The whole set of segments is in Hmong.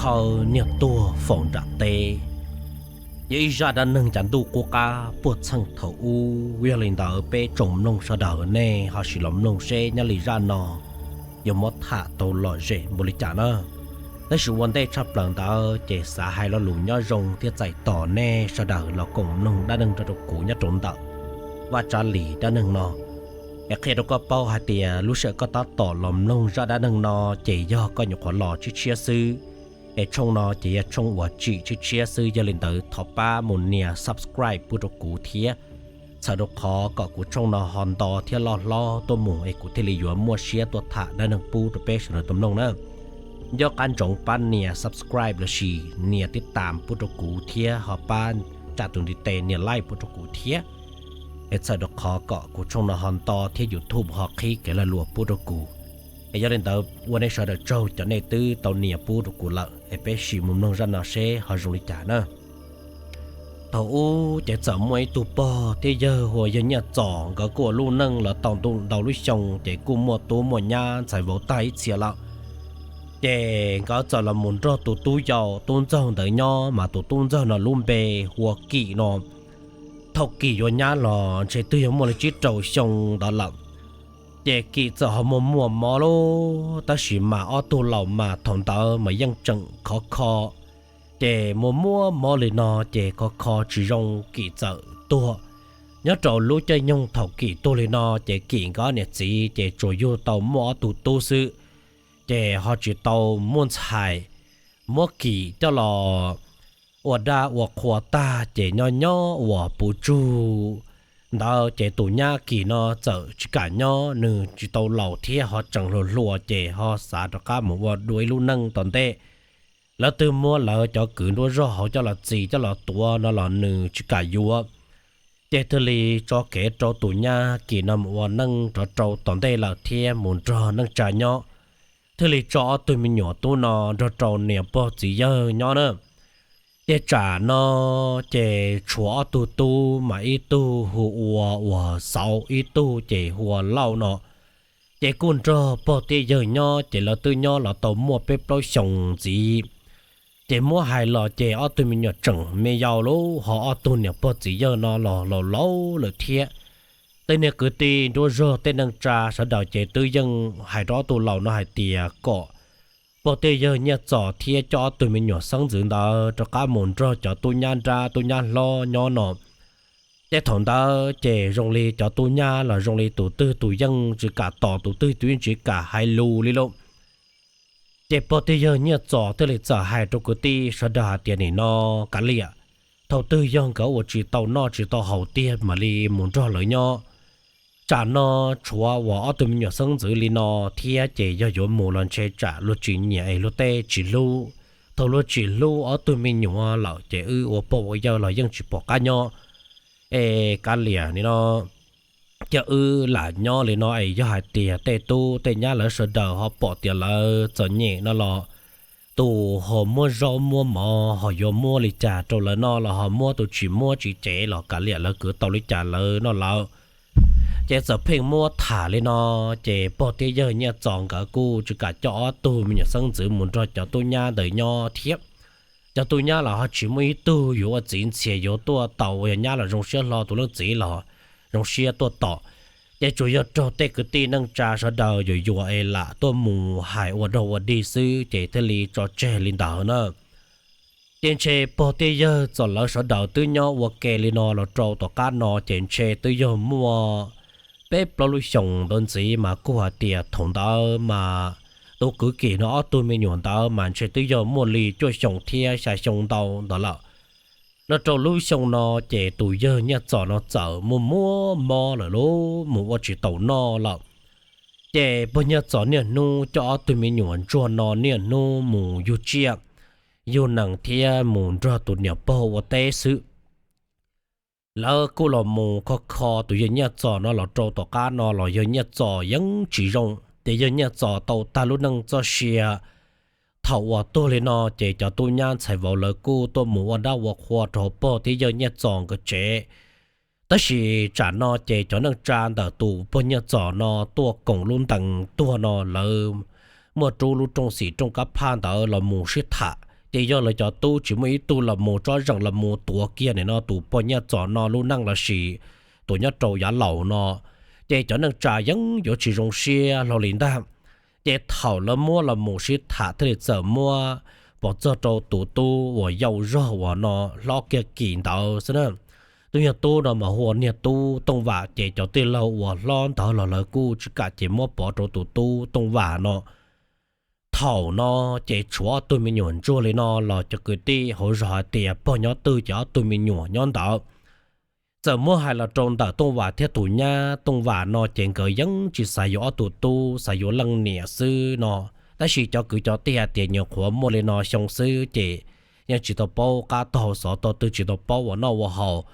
Thawj niag tuag faus nram teb. Yog ib zaj dab neeg cav ntuj qub qab puag txheej thaum ub, yog li ntawd peb tsoom mloog sawv daws nej ho sim los mloog seb nyob li zaj no yuav muab tham tau lom zem npaum li cas na. Tab sis ua ntej tshaj plaws ntawd ces xav hais lo lus nyob zoo thiab txais tos nej sawv daws los koom mloog dab neeg nrog rau kuv nyob rau ntawm Vaj Tsab Lis dab neeg no. Es qhia rau koj paub hais tias lub sij hawm koj tab tom los mloog zaj dab neeg no ces yog koj nyuam qhuav los tshiab tshiab xwb, es tshooj no ces yog tshooj uas tsim tshiab tshiab xwb, yog li ntawd thov pab mus nias subscribe pub rau kuv thiab, txhawm rau qhov kom kuv tshooj no ho nto thiab loj hlob tuaj mus es kuv thiaj li yuav muaj siab tuaj tham dab neeg pub rau peb sawv daws tau mloog na. Nco qab ntsoov pab nias subscribe lossis nias tib tam pub rau kuv thiab ho pab tsa tus ntiv tes nias like pub rau kuv thiab, es txhawm rau qhov kom kuv tshooj no ho nto thiab YouTube ho qhib kev lag luam pub rau kuv. Es yog li ntawd ua nej sawv daws tsaug cov nej twb tau nias pub rau kuv lawm, es peb sim mus mloog zaj no seb ho zoo li cas na. Thaum ub ces txawm muaj ib tug pog thiab yawg hu ua yawg Nyiaj Txos, nkawd kuj ua lub neej los tau ntau lub xyoo ces kuj muaj tub muaj nyab ntxhais vauv tag ib txhia lawm. Ces nkawd txawm los mus nrog tus tub yau tub ntxawg ntawd nyob, mas tus tub ntxawg no lub npe hu ua Kim no. Thaum Kim yuav nyab los ntshe twb yog muaj li tsib rau xyoo ntawd lawm. Ces Kim txawm ho muaj muaj mob lauj, tab sis mas ob tug laus mas thaum ntawd mas yeej tseem khov kho, ces muaj muaj mob li no ces khov kho tsis zoo Kim txawm tuag. Nyob rau lub caij nyoog thaum Kim tuag li no ces Kim nkawd niam txiv ces tsuas yug tau muaj ob tug tub xwb, ces ho tsis tau muaj ntxhais. Muab Kim coj los ua dab ua qhua tag ces nyob nyob uas puv tsug ntawd ces tus nyab Kim no txawm tsis kam nyob, nws tsis tau laus thiab ho tseem hluas hluas ces ho xav rov qab mus ua dua ib lub neej tom ntej. Lawv twb muab lawv cov kwv nruab zog hauv coj los txis coj los tuav no los nws tsis kam yuav. Ces thiaj li tso kev rau tus nyab Kim no mus ua neej rov rau tom ntej lawm thiab mus nrog neej tsa nyob, thiaj li tso ob tug me nyuam tub no nrog rau niam pog txiv yawg nyob na. Ces tsam no ces tshuav ob tug tub mas ib tug hu ua uas Xauv, ib tug ces hu ua Lauj no. Ces kuj nrog pog thiab yawg nyob ces lawv twb nyob los tau muaj peb plaub xyoos ntxiv. Ces muab hais los ces ob tug me nyuam tseem me yau lawm, ho ob tug niam pog txiv yawg no los laus laus lawm thiab. Tej niag kwv tij nruab zog tej neej tsa sawv daws ces twb yeej hais rau ob tug laus no hais tias kom pog thiab yawg Nyiaj Txos thiab coj ob tug me nyuam xeeb ntxwv ntawd rov qab mus nrog cov tub nyab nrab tub nyab hlob nyob no. Ces thaum ntawd ces zoo li cov tub nyab los zoo li tus twg tus yeej tsis kam tos, tus twg tus yeej tsis kam hais lus li lauj. Ces pog thiab yawg Nyiaj Txos thiaj li txawm hais rau kwv tij sawv daws hais tias, nim no kav liam, thaum twg yog nkawd ua tsis tau noj tsis tau haus tiag mam li mus nrog lawv nyob. Tsam no tshuav uas ob tug me nyuam xeeb ntxwv li no thiab ces yog yuav mus los ntshe tsam luag tsis nyiam es luag tej tsis hlub. Thaum luag tsis hlub ob tug me nyuam lawm ces wb ua pog ua yawg los yeej tsis pom qab nyob. Es kav liam, nim no cia wb lam nyob li no es yog hais tias tej tub tej nyab lawv sawv daws ho pom tias lawv txom nyem no los tus ho muab zaub muab mov ho yuav muab li cas rau lawv noj los ho muab, tus tsis muab tsis cev los kav liam, lawv kwv tau li cas lawv noj lawv. Ces txawm pheej muab tham li no, ces pog thiab yawg Nyiaj Txos nkawd kuj tsis kam coj ob tug me nyuam xeeb ntxwv mus nrog cov tub nyab ntawd nyob thiab. Cov tub nyab los ho tsis muaj ib tug yuav ua txiv ntxhias yuav tuaj tau, yog nyab los zoo siab hlo, tus leej txiv los zoo siab tuaj tos. Ces tsuas yog raug tej kwv tij neej tsa sawv daws yuam yuam es lam tuaj mus hais ua dog ua dig xwb ces thiaj li tso tseg li ntawd na. Ces ntshe pog thiab yawg Txos lawv sawv daws twb nyob ua ke li no los rau tom qab no ces ntshe twb yog muaj peb plaub lub xyoos ntawd ntxiv mas kuj hais tias thaum ntawd mas tus kwv Kim no ob tug me nyuam ntawd mas ntshe twb yog muaj li cuaj xyoos thiab xya xyoo ntau ntawd lawm. Los rau lub xyoo no ces tus yawg Nyiaj Txos no txawm muaj muaj mob lawm lauj, mus ua tsis taus noj lawm. Ces pog Nyiaj Txos niaj hnub coj ob tug me nyuam ntsuag no niaj hnub mus yug tsiaj yug nees thiab mus nrog tus niam pog ua teb xwb. Lawv kuj los mus kho kho tus yawg Nyiaj Txos no los rau tom qab no los yawg Nyiaj Txos yeej tsis zoo. Ces yawg Nyiaj Txos tau tag lub neej txoj sia thaum uas tuag li no ces cov tub nyab ntxhais vauv lawv kuj tuaj mus ua dab ua qhua rau pog thiab yawg Nyiaj Txos nkawd tsev. Tab sis tsam no ces cov neej tsa ntawm tus pog Nyiaj Txos no tuaj koom lub ntees tuag no lawv muaj rub lub rooj xim rooj kab phaj ntawd los mus sib tham. Ces yog lawv cov tub tsis muaj ib tug los mus tsob zeem los mus tuav kiag nim no tus pog Nyiaj Txos no lub neej los sis tus nyob rau yav laus no, ces cov neej tsa yeej yuav tsis zoo siab hlo li ntag. Ces thaum lawv muab los mus sib tham thiaj li txawm muab pov txog rau tus tub uas yau zog uas no hlob kiag kis ntawd xwb na. Tus niag tub no mas hu ua niag tub Tooj Vam, ces cov tij laug uas hlob ntawd los lawv kuj tsis kam ces muab pov rau tus tub Tooj Vam no. Thaum no ces tshuav ob tug me nyuam ntsuag li no los cov kwv tij hauv zog hais tias pog nyob twg ces ob tug me nyuam nyob ntawd. Txawm muab hais los rau ntawm Tooj Vam thiab tus nyab Tooj Vam no ces nkawd yeej tsis xav yuav ob tug tub, xav yuav leej niam xwb no. Tab sis cov kwv cov tij hais tias nyuam qhuav muaj li no xyoo xwb ces yeej tsis tau paub qab taug hau xov tog twg, tsis tau paub ua noj ua haus,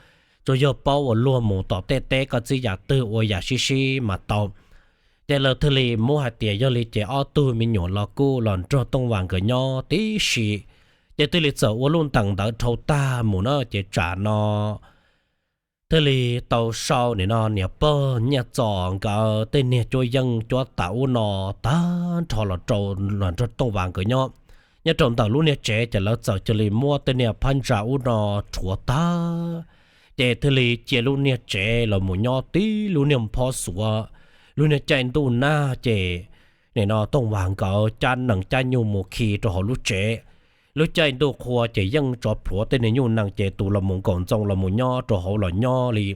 tsuas yog paub ua luag mus tom tej teb koj txib yam twg ua yam sib sib mas tau. Ces lawv thiaj li muab hais tias yog li ces ob tug me nyuam los kuj los nrog Tooj Vam nkawd nyob tib si. Ces thiaj li txawm ua lub ntees ntawd dhau tag mus na ces tsam no thiaj li tau sau nim no niam pog Nyiaj Txos nkawd tej niag cuab yeej cuab tam ub no tag nrho los rau, los nrog Tooj Vam nkawd nyob. Nyob rau ntawm lub niag tsev ces lawv txawm cia li muab tej niag phab ntsa ub no rhuav tag, ces thiaj li cia lub niag tsev los mus nyob tib lub niag phob xuav. Lub niag caij ntuj nag ces nim no Tooj Vam nkawd cab nees cab nyuj mus khi rau hauv lub tsev. Lub caij ntuj qhua ces yeej tso plhuav tej niag nyuj nees ces tus los mus nkaum ntxoo los mus nyob rau hauv los nyob li.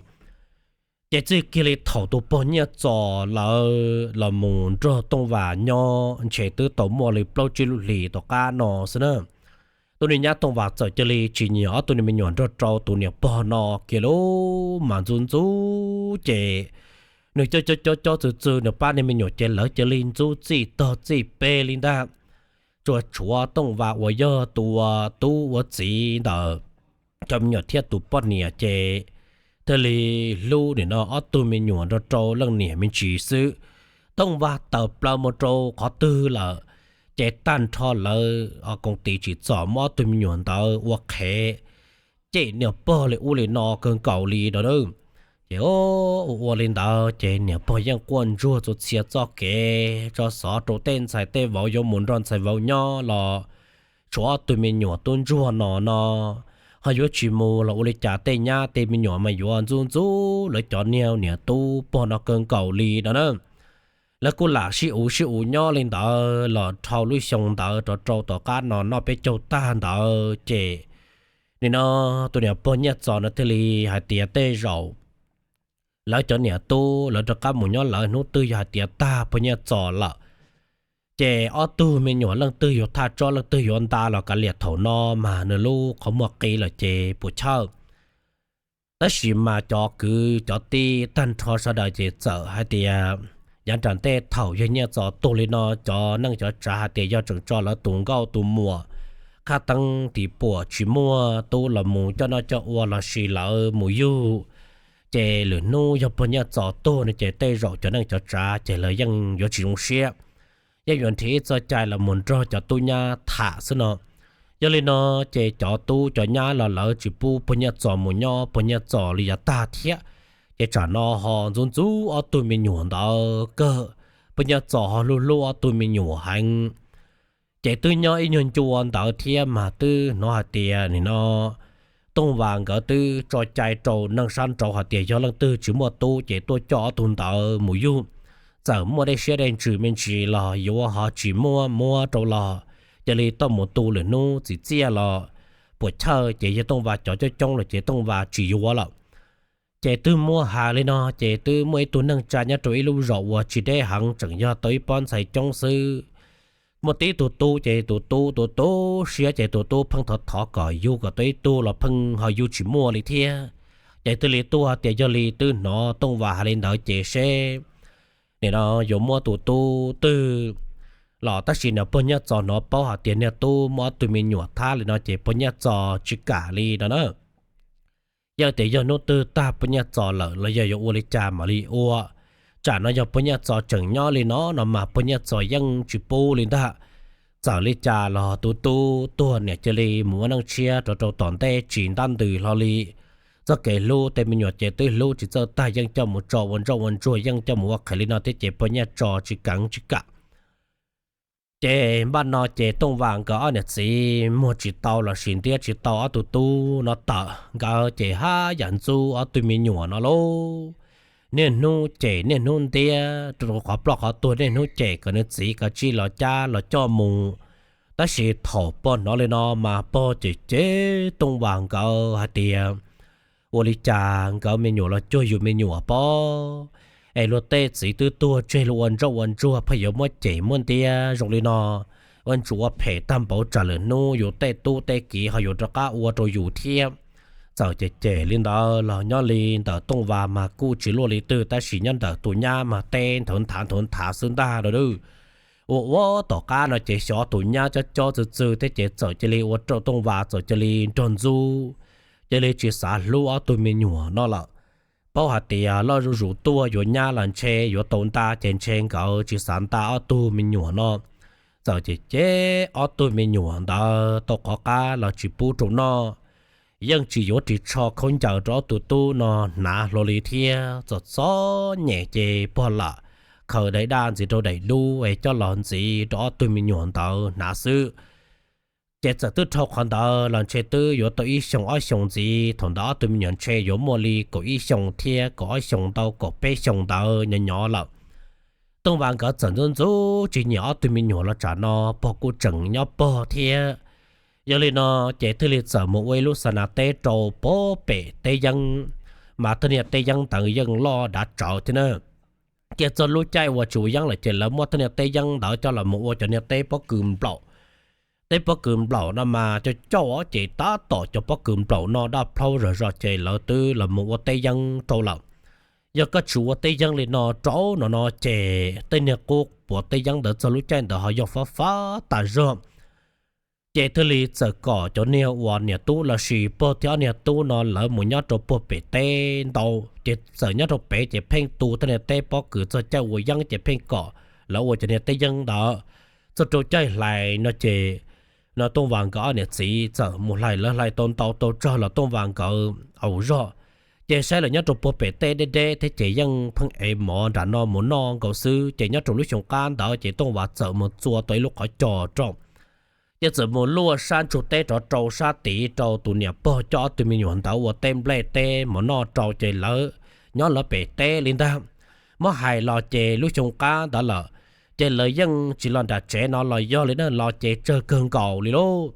Ces txij kiag li thaum tus pog Nyiaj Txos lawv los mus nrog Tooj Vam nyob ntshe twb tau muaj li plaub tsib lub hlis tom qab no xwb na. Tus niag nyab Tooj Vam txawm cia li tsis nyiam ob tug niag me nyuam nrog rau tus niam pog no kiag lub mas ntxub ntxub ces nws coj coj coj coj txwv txwv nws pab niag me nyuam ces lawv cia li ntxub txij tog txij peg li ntag. Tsuas tshuav Tooj Vam uas yog tus ua tub ua txiv ntawm cov me nyuam thiab tus poj niam ces thiaj li hlub nim no ob tug me nyuam nrog rau leej niam me ntsis xwb. Tooj Vam tawm plaws mus rau qhov twg lawm, ces tag nrho lawv koom tis tsim txom muab ob tug me nyuam ntawd ua qhev, cem niam pog li ub li no kawg nkaus li no. Ces ua ua li ntawd ces niam pog yeej quaj ntsuag txhua txhia txoj kev tso xov rau tej ntxhais tej vauv yuav mus nrog ntxhais vauv nyob los tshuav ob tug me nyuam tub ntsuag no no ho yuav tsis mus los ua li cas tej nyab tej me nyuam mas yuav ntxub ntxub lawv cov niag niam tub pog no kawg nkaus li no na. Lawv kuj lam sib uv sib uv nyob li ntawd los dhau lub xyoo ntawd rov rau tom qab no noj peb caug tag ntawd ces nim no tus niam pog Nyiaj Txos no thiaj li hais tias tej zaum lawv cov niam tub lawv rov qab mus nyob lawv hnub twg yog hais tias tag pog Nyiaj Txos lawm, ces ob tug me nyuam leej twg yuav thaj tsob leej twg yuav nta los kav liam thaum no mas nws lub qhov muag qi lawm ces puas chawj. Tab sis mas cov kwv cov tij tag nrho sawv daws ces txawm hais tias yav nram ntej thaum yawg Nyiaj Txos tuag li no cov neej cov tsav hais tias yog tseem tso lawv tus nkauj tus muam qhab teeb tim puam tsis muaj tub los mus coj noj coj ua los sis lawv mus yug, ces lwm hnub yog pog Nyiaj Txos tuag no ces tej zaum cov neej cov tsav ces lawv yeej yuav tsis zoo siab, yeej yuav nrhiav ib txoj cai los mus nrog cov tub nyab tham xwb no. Yog li no ces cov tub cov nyab los lawv tsis pub pog Nyiaj Txos mus nyob pog Nyiaj Txos li yav tag thiab, ces tsam no ho ntxub ntxub ob tug me nyuam ntawd kawg. Pog Nyiaj Txos ho hlub hlub ob tug me nyuam heev. Ces twb nyob ib nyuag ncua ntawd thiab mas twb hnov hais tias nim no Tooj Vas nkawd twb tso cai rau neeg sab nraud hais tias yog leej twg tsis muaj tub ces tuaj coj ob tug ntawd mus yug, txawm muaj dej siab dej ntsws me ntsis los yuav ho tsis muaj muab rau los, cia li tuaj mus tu lwm hnub txim txiaj los puas chawj. Ces yog Tooj Vas cov coob coob lawm ces Tooj Vas tsis yuav lawm. Ces twb muab hais li no ces twb muaj ib tug neej tsa nyob rau ib lub zos uas tsis deb heev tseem yog tau ib pob ntxhais coob xwb. Muaj tib tug tub ces tus tub tu tu siab ces tus tub pheej thov thov kom yug kom tau ib tug los pheej ho yug tsis muaj li thiab. Ces thiaj li tuaj hais tias yog li twb hnov Tooj Vas hais li ntawd ces seb nim no yuav muab tus tub twg los tab sis niag pog Nyiaj Txos hnov paub hais tias niag tub muaj ob tug me nyuam thab li no ces pog Nyiaj Txos tsis kam li no na. Yog tias yog hnub twg tag pog Nyiaj Txos lawm los yog yuav ua li cas mam li ua. Tsam no yog pog Nyiaj Txos tseem nyob li no no mas pog Nyiaj Txos yeej tsis pub li ntag. Txawm li cas los tus tub tuag niam cia li mus ua neej tshiab rau rau tom ntej tsis ntab ntws hlo li. Txoj kev hlub tej me nyuam ces twb hlub tsis txawj tag yeej coj mus tso ua ntsoj ua ntsuag yeej coj mus ua qhev li no thiab ces pog Nyiaj Txos tsis keev tsis kam. Ces npaj no ces Tooj Vas nkawd ob niam txiv muag tsis tau los sis ntiab tsis tau ob tug tub no tawm, nkawd ces haj yam ntxub ob tug me nyuam no lauj. Niaj hnub cem niaj hnub ntiab, rau qhov ploj qhov tuag niaj hnub cem kom nws txiv kav tsij los cab los coj mus. Tab sis thaum pog hnov li no mas pog cem cem Tooj Vas nkawd hais tias, ua li cas nkawd me nyuam los cuag yus me nyuam pob, es luag tej txiv twb tuag tseg luag ua ntsoj ua ntsuag pheej yuav muab cem muab ntiab zoo li no, ua ntsuav ua phem tag npaum tsam lwm hnub yus tej tub tej kiv ho yuav rov qab ua rau yus thiab. Txawm cem cem li ntawd los nyob li ntawm Tooj Vas mas kuj tsis luaj li twg, tab sis nyob ntawm tus nyab mas teb nthawv nthav nthawv nthav xwb ntag no. Ua ua tom qab no ces xyov tus nyab cob cob txwg txwg thiab ces txawm cia li ua rau Tooj Vas txawm cia li nrog ntxub, cia li tsis xav hlub ob tug me nyuam no lawm. Paub hais tias loj zuj zus tuaj yuav nyab los ntshe yuav tau nta ces ntshe nkawd tsis xav nta ob tug me nyuam no. Txawm cem cem ob tug me nyuam ntawd tau qhov qab los tsis pub rau noj, yeej tsis yuav ris tsho khaub ncaws rau ob tug tub no hnav hlo li thiab. Txom txom nyem ces pog lam khaws daim daj ntxiv rau daim dub es coj los ntxiv rau ob tug me nyuam ntawd hnav xwb. Ces txawm twb dhau qhov ntawd los ntshe twb yuav tau ib xyoos ob xyoos ntxiv, thaum ntawd ob tug me nyuam ntshe yuav muaj li kaum ib xyoos thiab kaum ob xyoos ntau kaum peb xyoos ntawd nyob nyob lawm. Tooj Vas nkawd txawm ntxub ntxub tsis nyiam ob tug me nyuam los tsam no pog kuj tseem nyob pog thiab. Yog li no ces thiaj li txawm mus ua ib lub xa nas teb rau pem teb yeeb, mas tej niag teb yeeb ntawd yeej loj dav tsawv thiab na. Ces txog lub caij uas tsis ua yeeb lawm ces lawv muab tej niag teb yeeb ntawd coj los mus ua cov niag teb pob kws nplaum. Teb pob kws nplaum no mas cov cauj ces tab tom cov pob kws nplaum no daj plhaub zom zaws ces lawv twb los mus ua teb yeeb rau lawm. Yog koj tsis ua teb yeeb li no rau no no ces tej niag qub puas teb yeeb ntawd txog lub caij ntawd ho yog fab fab tas zog. Ces thiaj li txawm kom cov niag uas niam tub los sis pog thiab ob niag tub no lawv mus nyob rau puag pem teb ntau, ces txawm nyob rau pem ces pheej tu tej niag teb pob kws txog caij ua yeeb ces pheej kom lawv ua cov niag teb yeeb ntawd. Txog rau caij hlais no ces no Tooj Vas nkawd ob niam txiv txawm mus hlais, lawv hlais tau ntau tau tsawg los Tooj Vas nkawd au zog, ces saib lawv nyob rau puag pem teb deb deb thiab ces yeej pheej ev mov nram no mus noj nkaus xwb. Ces nyob rau lub xyoo qab ntawd ces Tooj Vas txawm mus txua tau ib lub qhov cos rau, ces txawm mus luaj sab ntsuj teb rov rau sab tid rau tus niam pog coj ob tug me nyuam ntawd ua teb nplej teb mov noj rau ces lawv nyob lawv pem teb li ntag. Muab hais los ces lub xyoo qab ntawd lawm, ces lawv yeej tsis los nram tsev no los yog li na los ces tsawg kawg nkaus li lauj.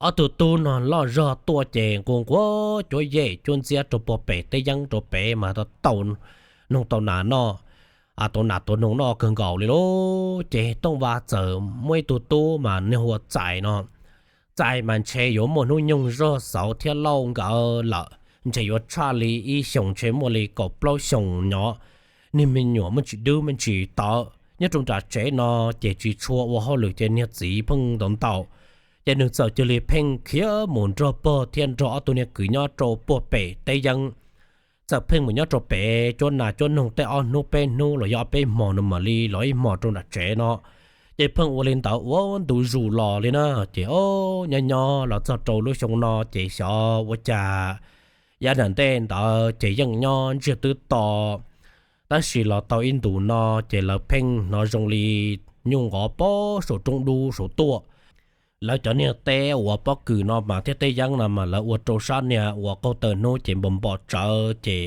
Ob tug tub no loj zog tuaj ces nquag nquag cuab yej cuab ntxiab rau puag pem teb yeeb rau pem mas tau noog tau nas noj, tau nas tau noog noj kawg nkaus li lauj. Ces Tooj Vas txawm muaj ib tug tub mas nws hu ua Txais no. Txais mas ntshe yuav muaj hnub nyoog zog Xauv thiab Lauj nkawd lawm, ntshe yuav tshaj li ib xyoos, ntshe muaj li kaum plaub xyoos nyob. Niag me nyuam muaj tsis dub me ntsis tawv nyob rau nram tsev no, ces tsis tshua ua hauj lwm ces niag txiv pheej ntau ntau. Ces nws txawm cia li pheej khiav mus nrog pog thiab nrog ob tug niag kwv nyob rau puag pem teb yeeb. Txawm pheej mus nyob rau pem cuab nas cuab noog tej ob hnub peb hnub los yog ob peb hmo no mam li los ib hmo rau nram tsev no. Ces pheej ua li ntawd ua ntu zus los li na. Ces o, nyob nyob los txog rau lub xyoo no ces xyov ua cas yav nram ntej ntawd ces yeej nyob ntsiag twb to, tab sis los tau ib ntus no ces lawv pheej hnov zoo li nyuj nqov pob saum roob dub saud tuaj. Lawv cov niag teb uas pob kws no mas thiab teb yeeb no mas lawv ua rau sab niag uas qaug taw hnub ces npom npom tsawv ces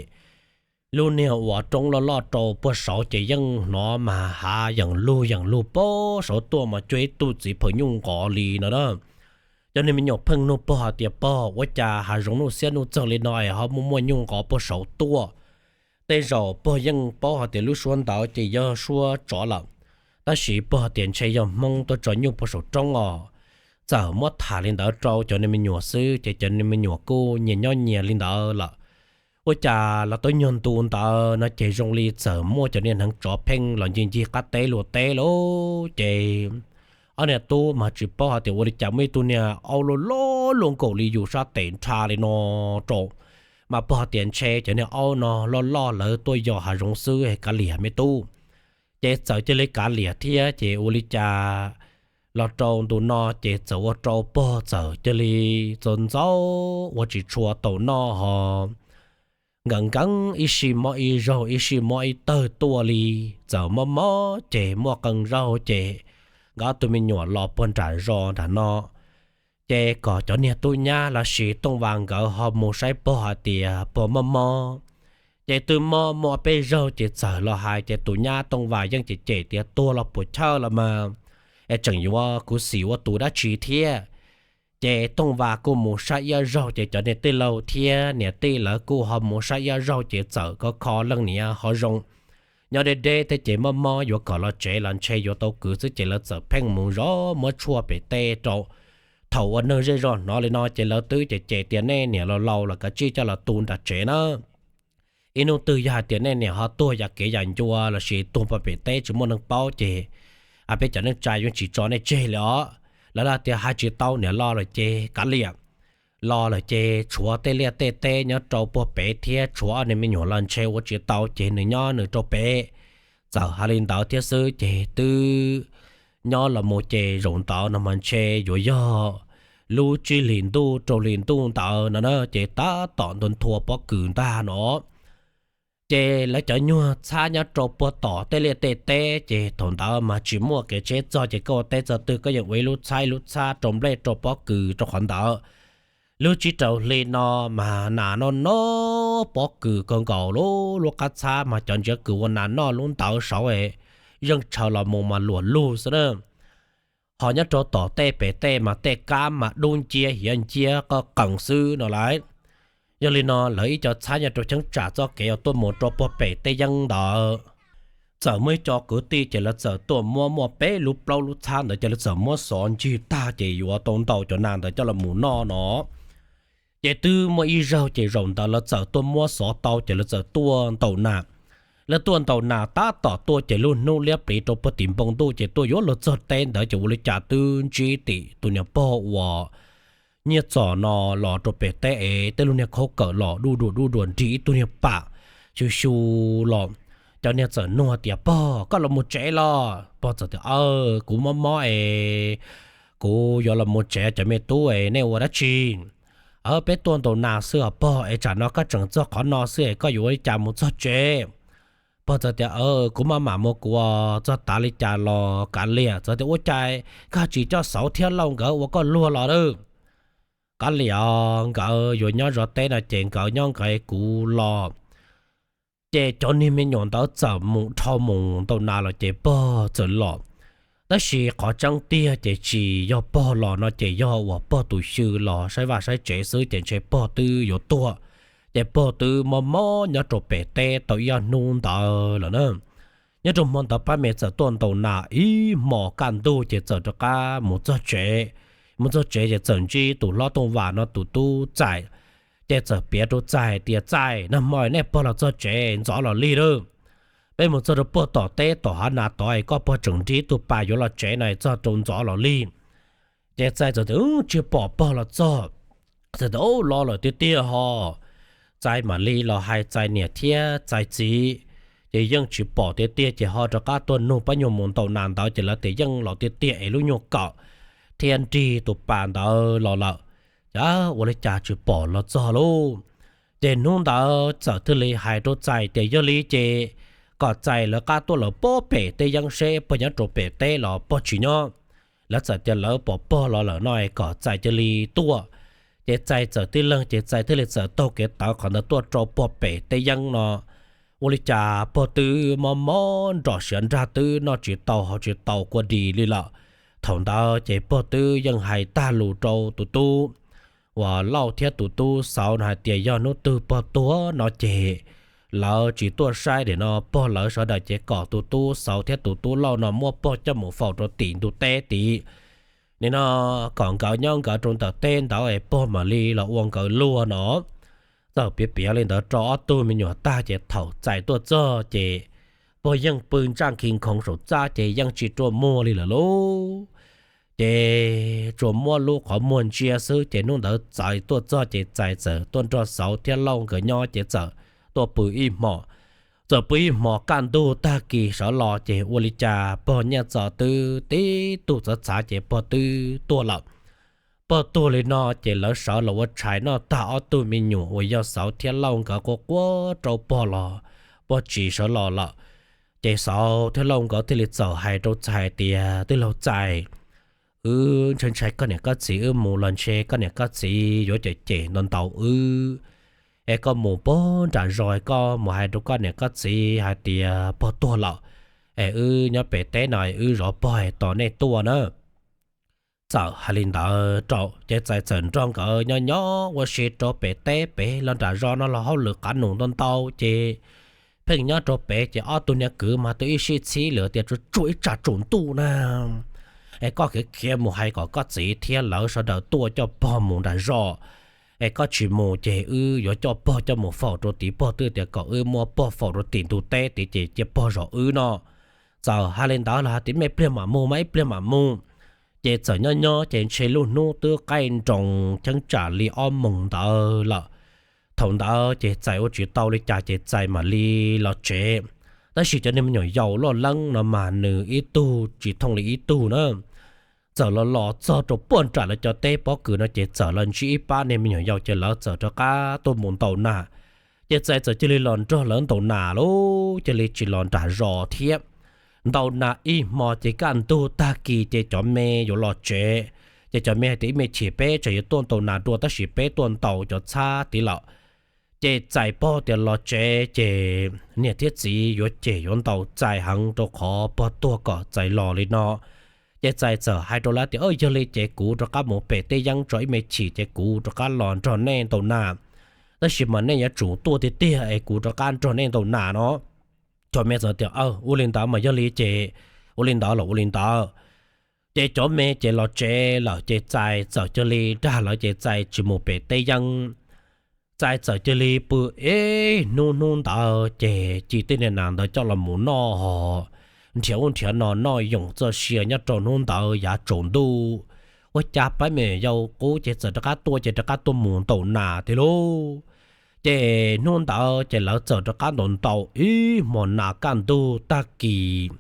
lub niag uas roob loj loj rau puag saud ces yeej hnov mas hav yeem lug yeem lug pob saud tuaj mas cuag ib tug txiv phaws nyuj nqov li no na. Cov niag me nyuam pheej nug pog hais tias, Pog, ua cas hav zoov nuj xiab nuj txeeg li no es ho muaj muaj nyuj nqov puag saud tuaj? Tej zaum pog yeej paub hais tias lub suab ntawd ces yog suab tsov lawm, tab sis pog hais tias ntshe yog Hmoob tuaj tso nyuj puag saum roob os. Txawm muab tham li ntawd rau cov niag me nyuam xwb ces cov niag me nyuam kuj nyias nyob nyias li ntawd lawm. Ua cas los tau nyuag ntu ntawd no ces zoo li txawm muaj cov niag hneev tsov pheej los ncig ncig qab teb luag teb lauj. Ces ob niag tub mas tsis paub hais tias ua li cas muaj ib tug niag aub loj loj luaj nkaus li yus sab tes nrha li no rau, mas pog hais tias ntshe cov niag aub no loj loj lawv tuaj yos hav zoov xwb, kav liam me tub. Ces txawm cia li kav liam thiab ces ua li cas los rau ntu no ces txawm ua rau pog txawm cia li txaus ntxaub ua tsis tshua tau noj ho nkees nkees ib sij mob ib zaug ib sij mob ib tawg tuaj li. Txawm mob mob ces muaj qee zaug ces nkawd ob tug me nyuam los puag nram zos nram no, ces kom cov niag tub nyab los sis Tooj Vas nkawd ho mus saib pog hais tias pog mob mob. Ces twb mob muaj peb zaug ces txawm los hais ces tus nyab Tooj Vas yeej cem cem tias tuag los puas chawj los mas, es tseem yuav khuv xim ua tus dab tsi thiab. Ces Tooj Vas kuj mus saib ib zaug ces cov niag tij laug thiab niam tij lawv kuj ho mus saib ib zaug ces txawm kho kho leej niam ho zoo nyob deb deb thiab ces mob mob yuav kom los tsev los ntshe yuav tau kwv xwb ces lawv txawm pheej mus zov muab tshuaj pem teb rau. Thaum uas neeg zej zog hnov li no ces lawv twb cem cem tias nej niam laus laus los kav tsij coj los tu nram tsev na. Ib hnub twg yog hais tias nej niam ho tuag yam kev yam ncua los sis tuag pog pem teb tsis muaj neeg paub ces peb cov neej tsa yuav tsis tso nej tseg li os. Lawv tias hais tsis tau niam, los lawm ces kav liam, los lawm ces tshuav tej liaj tej teb nyob rau puag pem thiab tshuav ob niag me nyuam los ntshe ua tsis tau ces nws nyob nws rau pem. Txawm hais li ntawd thiab xwb ces twb nyob los mus ces zaum ntawd no mas ntshe yuav yog lub tsib hlis ntuj rau hli ntuj ntawd no na ces tab tom ntua nthua pob kws ntag no. Ces lawv cov nyuag txhab nyob rau puag tom tej liaj tej teb ces thaum ntawd mas tsis muaj kev tsheb txog ces koj ua teb txog twg koj yeej ua ib lub txhab ib lub txhab rau nplej rau pob kws rau qhov ntawd. Lub tsib rau hli no mas nas noj noj pob kws kawg nkaus li, lub qab txhab mas cov ntsiav kws ua nas noj lub ntawd saud yeej tshaw los mus mas luam lug xwb na. Ho nyob rau tom tej pem tej mas tej kab mas dub nciab hiav nciab qoj qees xwb no lawm. Yog li no lawv ib co txhab nyob rau cheeb tsam txoj kev uas tuaj mus rau puag pem tej yeeb ntawd, txawm muaj ib co kwv tij ces lawv txawm tuaj muab muaj peb lub plaub lub txhab ntawd ces lawv txawm muab xov ncig tag ces yuav tau ntau cov nas ntawd coj los mus noj no. Ces twb muaj ib zaug ces zaum ntawd lawv txawm tuaj muab xov tau ces lawv txawm tuaj ntaus nas. Lawv tuaj ntaus nas tab tom tuaj ces lub hnub liab pliv rau puag tim npoo ntuj ces tuaj yuav luag txog teb ntawd ces ua li cas twb ntsib tim tus niag pog uas nyiaj txom no los rau pem teb es tej lub niag khaub kawm los duj duam duj duam nrig ib tug niag pam xyu xyu los. Cov niag txawm nug tias pog koj los mus tsev los? Pog txawm tias aw, kuv mob mob es kuv yuav los mus tsev, cov me tub es nej ua dab tsi? Aw, peb tuaj ntaus nas xwb os pog, es tsam no koj tseem txog qhov no xwb es koj yuav ua li cas mus txog tsev? Pog txawm tias aw, kuv maj mam mus kuv txog tav li cas los kav liam. Txawm tias ua cas koj tsis coj Xauv thiab Lauj nkawd ua koj luag los lawm? Kav liam, nkawd yuav nyob zov teb no ces nkawd nyob nkawd, kuv los. Ces cov niag me nyuam ntawd txawm mus dhau mus ntaus nas los ces pog txawm los. Tab sis qhov tseeb tiag ces tsis yog pog los no ces yog uas pog tus xyw los saib vaj saib tsev xwb ces ntshe pog twb yuav tuag. Ces pog twb mob mob nyob rau pem teb tau ib ob hnub ntawd lawm na. Nyob rau hmo ntawd pab me txawm tuaj ntaus nas ib hmos kaj ntug ces txawm rov qab mus txog tsev. Mus txog tsev ces txawm ntsib tus hlob Tooj Vam no tus tub Txais. Ces txawm piav rau Txais tias Txais, nag hmo nej pog los txog tsev ntxov los lig lawm. Peb mus txog rau puag tom teb tom hav nas tod es koj pog tseem nrig tus pas yuav los tsev no txog rau ntxov los lig. Ces Txais txawm tias tsis pom pog los txog. Txais tias los lawm tiag tiag ho. Txais mam li los hais Txais niam thiab Txais txiv, ces yeej tsis pom tiag tiag ces ho rov qab tuaj nug pab nyuag mus ntaus nas ntawd ces lawv tias yeej los tiag tiag es lub nyuag kawm thiab nrig tus pas ntawd los lawm. Ces ua li cas tsis pom los txog lauj. Ces hnub ntawd txawm thiaj li hais rau Txais tias yog li ces kom Txais lawv qab tuaj lawm puag pem tej yeeb seb pog nyob rau pem teb los pog tsis nyob. Lawv txawm tias lawv pom pog los lawm no es kom Txais cia li tuaj. Ces Txais txawm tib leeg ces Txais thiaj li txawm taug kev tawv qhov ntawd tuaj rau puag pem tej yeeb no. Ua li cas pog twb mob mob nrom siav nrag twb noj tsis tau haus tsis tau kua dis li lawm. Thaum ntawd ces pog twb yeej hais tag lus rau tus tub uas Lauj thiab tus tub Xauv no hais tias yog hnub twg pog tuag no ces lawv tsis tuaj saib li no, pog lawv sawv daws ces kom tus tub Xauv thiab tus tub Lauj no muab pog coj mus faus rau tim ntug teb tid. Nim no kom nkawd nyob nkawd rau ntawm teb ntawd es pog mam li los ua nkawd luag no. Txawm piav piav li ntawd rau ob tug me nyuam tag ces thaum Txais tuaj txog ces pog yeej pw ntsaj khi nkhoov saum txaj ces yeej tsis ruaj muag li lawm lauj. Ces tsuas muab lub qhov muag ntsia xwb ces hnub ntawd Txais tuaj txog ces Txais txawm tuaj nrog Xauv thiab Lauj nkawd nyob ces txawm tuaj pw ib hmos. Txawm pw ib hmos kaj ntug tag kis sawv los ces ua li cas pog Nyiaj Txos twb tib tug txhav txhav ces pog twb tuag lawm. Pog tuag li no ces lawv sawv los ua tshais noj tag, ob tug me nyuam uas yog Xauv thiab Lauj nkawd quaj quaj rau pog los pog tsis sawv los lawm. Ces Xauv thiab Lauj nkawd thiaj li txawm hais rau Txais tias, Tij laug Txais, wb ntshai ntshai koj niam koj txiv, wb mus los ntshe koj niam koj txiv yuav cem cem ntau ntau wb. Es koj mus pog nram zos, koj mus hais rau koj niam koj txiv hais tias pog tuag lawm, es wb nyob pem teb no wb zov pog tos nej tuaj na. Txawm hais li ntawd rau ces Txais txawm nrog nkawd nyob nyob ua si rau pem teb pem los nram zos no los hauj lwm qav num ntau ntau ces pheej nyob rau pem ces ob tug niag kwv mas twb ib sij txhib lawm tias, Tsuas tsuag ib tsam tsaus ntuj na, es koj khiav khiav mus hais kom koj txiv thiab lawv sawv daws tuaj coj pog mus nram zos. Es koj tsis mus ces wb yuav coj pog coj mus faus rau tim, pog twb tias kom wb muab pog faus rau tim ntug teb tid ces cia pog zov wb no. Txawm hais li ntawd los hais tias, Ib pliag mam mus mas, ib pliag mam mus. Ces txawm nyob nyob ces ntshe lub hnub twb qaij nroos cheeb tsam li ob moos ntawd lawm. Thaum ntawd ces Txais ua tsis tau li cas ces Txais mam li los tsev. Tab sis cov niag me nyuam yaus loj leeb no mas nws ib tug tsis thooj li ib tug na. Txawm los los txog rau puag nram lawv cov teb pob kws no ces txawm los ntsib ib pab niag me nyuam yaus ces lawv txawm rov qab tuaj mus ntaus nas. Ces Txais txawm cia li los nrog lawv ntaus nas lauj, cia li tsis los nram zos thiab. Ntaus nas ib hmo ces kaj ntug tag kis ces cov me yuav los tsev. Ces cov me hais tias, Ib me chim peb tseem yuav tuaj ntaus nas dua tab sis peb tuaj ntaus cov txhab tid lawm. Ces Txais paub tias los tsev ces niam thiab txiv yuav cem yuav ntaus Txais heev rau qhov pog tuag kom Txais los li no. Ces Txais txawm hais rau lawv tias, Yog li ces kuv rov qab mus pem teb yeeb tso ib me chim ces kuv rov qab los nrog nej ntaus nas. Tab sis mas nej yuav tsum tuaj tiag tiag es kuv rov qab nrog nej ntaus nas no. Cov me txawm tias, Ua li ntawd mas yog li ces ua li ntawd los ua li ntawd. Ces cov me ces los tsev lawm ces Txais txawm cia li dag lawv ces Txais tsis mus pem teb yeeb. Txais txawm cia li pw ib hnub, hnub ntawd ces ci tej niag nas ntawd coj los mus noj ho nrhiav ub nrhiav no noj yoos txoj sia nyob rau hnub ntawd yav tsaus ntuj. Ua cas pab me nyuam yaus qub ces txawm rov qab tuaj ces rov qab tuaj mus ntaus nas tiag lauj. Ces hnub ntawd ces lawv txawm rov qab ntaus ntaus ib hmos nas kaj ntug tag kis.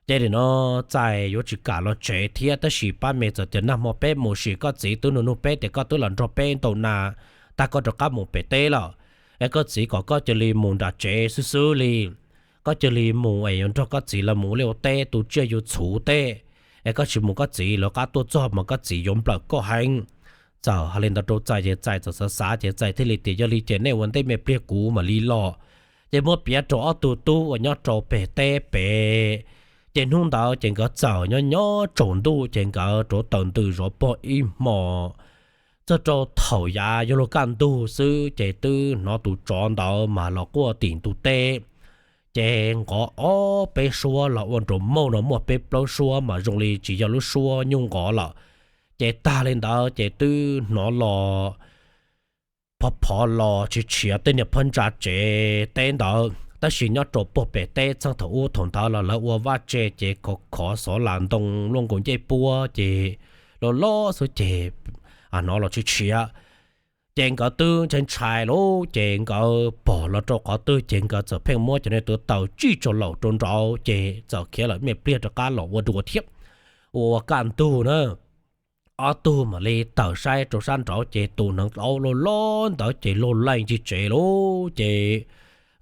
Ces nim no Txais yuav tsis kam los tsev thiab tab sis pab me txawm tias, Nag hmo peb mus sim koj txiv twb nug nug peb tias koj twb los nrog peb ntaus nas tag koj rov qab mus pem teb lawm, es koj txiv kom koj cia li mus nram tsev xwb xwb li. Koj cia li mus es yuav nrog koj txiv lawv mus ua liaj ua teb tu tsiaj yu txhuv teb, es koj tsis mus koj txiv lawv qab tuaj txog mas koj txiv yuav nplawm koj heev. Txawm hais li ntawd rau Txais ces Txais txawm xav xav ces Txais thiaj li tias, Yog li ces nej ua ntej me pliag kuv mam li los. Ces muab piav rau ob tug tub uas nyob rau pem teb pem. Ces hnub ntawd ces nkawd txawm nyob nyob tsaus ntuj ces nkawd rauv taws ntws zov pog ib hmo. Txog rau thaum yav yuav luag kaj ntug xwb ces twb hnov tus tsov ntawd mas los quaj tim ntug teb. Ces nqov ob peb suab los ua nraum mauj no muaj peb plaub suab mas zoo li tsis yog lub suab nyuj nqov lawm. Ces tag li ntawd ces twb hnov los phov phov los tsis tshiav tej niag phab ntsa tsev teb ntawd tab sis nyob rau puag pem teb txheej thaum ub thaum ntawd los lawv ua vaj tse ces khov khov xov las ntoo luaj nkaus ncej puab ces loj loj xwb ces hnov los tsis tshiav. Ces nkawd twb ntshai ntshai lauj ces nkawd pom los rau qhov twg ces nkawd txawm pheej muab cov niag tuav taws tsij tsaug laum rau nraud ces txawm khiav lawm me pliag rov qab los ua dua thiab. Ua kaj ntug na, ob tug mam li tawm saib rau sab nraud ces tus hneev aub loj loj ntawd ces luag laij ncig tsev lauj ces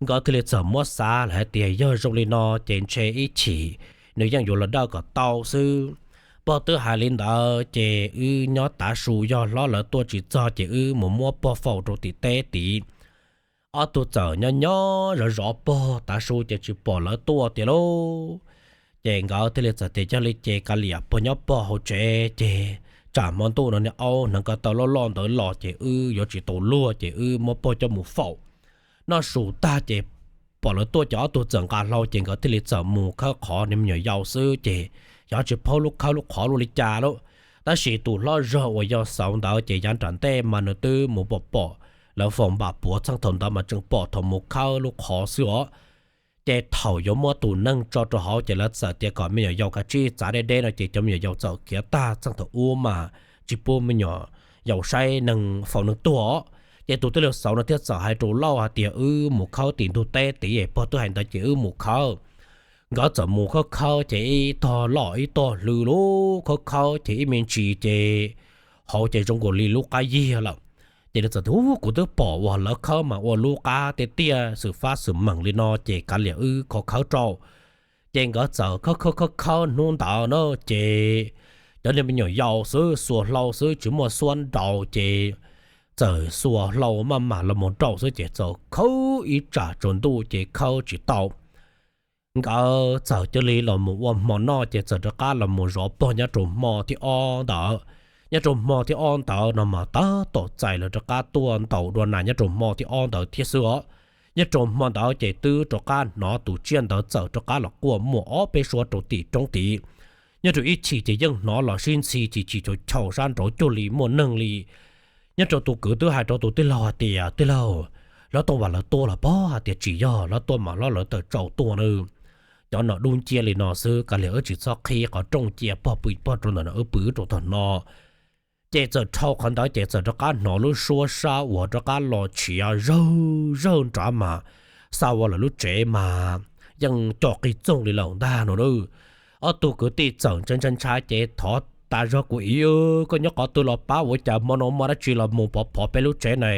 nkawd thiaj li txawm muab xav lawm hais tias yog zoo li no ces ntshe ib chim nws yeej yuav los dawj kom tau xwb. Pog twb hais li ntawd ces wb nyob tav su yog hlob lawv tuaj tsis txog ces wb mus muab pog faus rau tim teb tid. Ob tug txawm nyob nyob zov zov pog tav su ces tsis pom lawv tuaj tiag lauj. Ces nkawd thiaj li txawm tias yog li ces kav liam pog nyob pog hauv tsev ces tsam hmo ntuj no niag aub hneev ko taw loj loj ntawd los ces wb yuav tsis tau luag ces wb muab pog coj mus faus. Noj su tag ces pom lawv tuaj ces ob tug txawm nqa hlau ces nkawd thiaj li txawm mus khawb qhov niag me nyuam yaus xwb ces xyov tsis paub lub khawb lub qhov luaj li cas lauj. Tab sis tus hlob zog uas yog Xauv ntawd ces yav nram ntej mas nws twb mus pom pom lawv faus npam puav txheej thaum ntawd mas tseem pom thaum mus khawb lub qhov xwb os. Ces thaum yuav muab tus neeg tso rau hauv ces lawv txawm tias kom me nyuam yaus kav tsij txav deb deb no ces cov me nyuam yaus txawm khiav tag txheej thaum ub mas tsis pub me nyuam yaus saib neeg faus neeg tuag os. Ces tus tij laug Xauv no thiaj txawm hais rau Lauj hais tias wb mus khawb tim ntug teb tid, pog twb hais ntawd ces wb mus khawb. Nkawd txawm mus khawb khawb ces ib tog loj ib tog hlwb lauj, khawb khawb ces ib me ntsis ces hauv ces zoo nkaus li lub qab yiag lawm. Ces nws txawm tias, Ub, kuv twb pom uas lawv khawb mas ua lub qab tiaj tiaj xwm fab xwm meem li no ces kav liam wb khawb khawb rau. Ces nkawd txawm khawb khawb khawb khawb hnub ntawd na, ces cov niag me nyuam yaus xwb, xuas hlau xwb tsis muaj xuab nraus, ces txawm xuas hlau maj mam los mus rau xwb ces txawm khawb ib tsam tsaus ntuj ces khawb tsis tau. Nkawd txawm cia li los mus ua hmo noj ces txawm rov qab los mus zov pog nyob rau hmo thib ob ntawd. Nyob rau hmo thib ob ntawd no mas tab tom txais lawv rov qab tuaj ntaus dua nas nyob rau hmo thib ob ntawd thiab xwb os. Nyob rau hmo ntawd ces twb rov qab hnov tus tsiaj ntawd txawm rov qab los quaj muaj ob peb suab rau tim roob tid. Nyob rau ib chim ces yeej hnov los sib ntxhi chim chim chaus chaus sab nraud cuag li muaj neeg li. Nyob rau tus kwv twb hais rau tus tij laug hais tias, Tij laug, hlob Tooj Vas lawv tuaj los pog hais tias tsis yog hlob tuaj mas hlob lawv tawm tsaus tuaj na. Cov no dub nciab li no xwb, kav liam wb tsis txhob qhib qhov rooj cia, pog pw pog rau ntawm no, wb pw wb rau tom no. Ces txawm dhau qhov ntawd ces txawm rov qab hnov lub suab sab uas rov qab los tshiav zawg zawg nrad mas xa ua lawv lub tsev mas yeej co qig txoog li lawm ntag no. Ob tug kwv tij txawm ntshai ntshai ntshai ces thov tas zog, Kuv ib, koj nyob qhov twg los pab, ua cas hmo no muaj dab tsi los mus phov phov peb lub tsev na,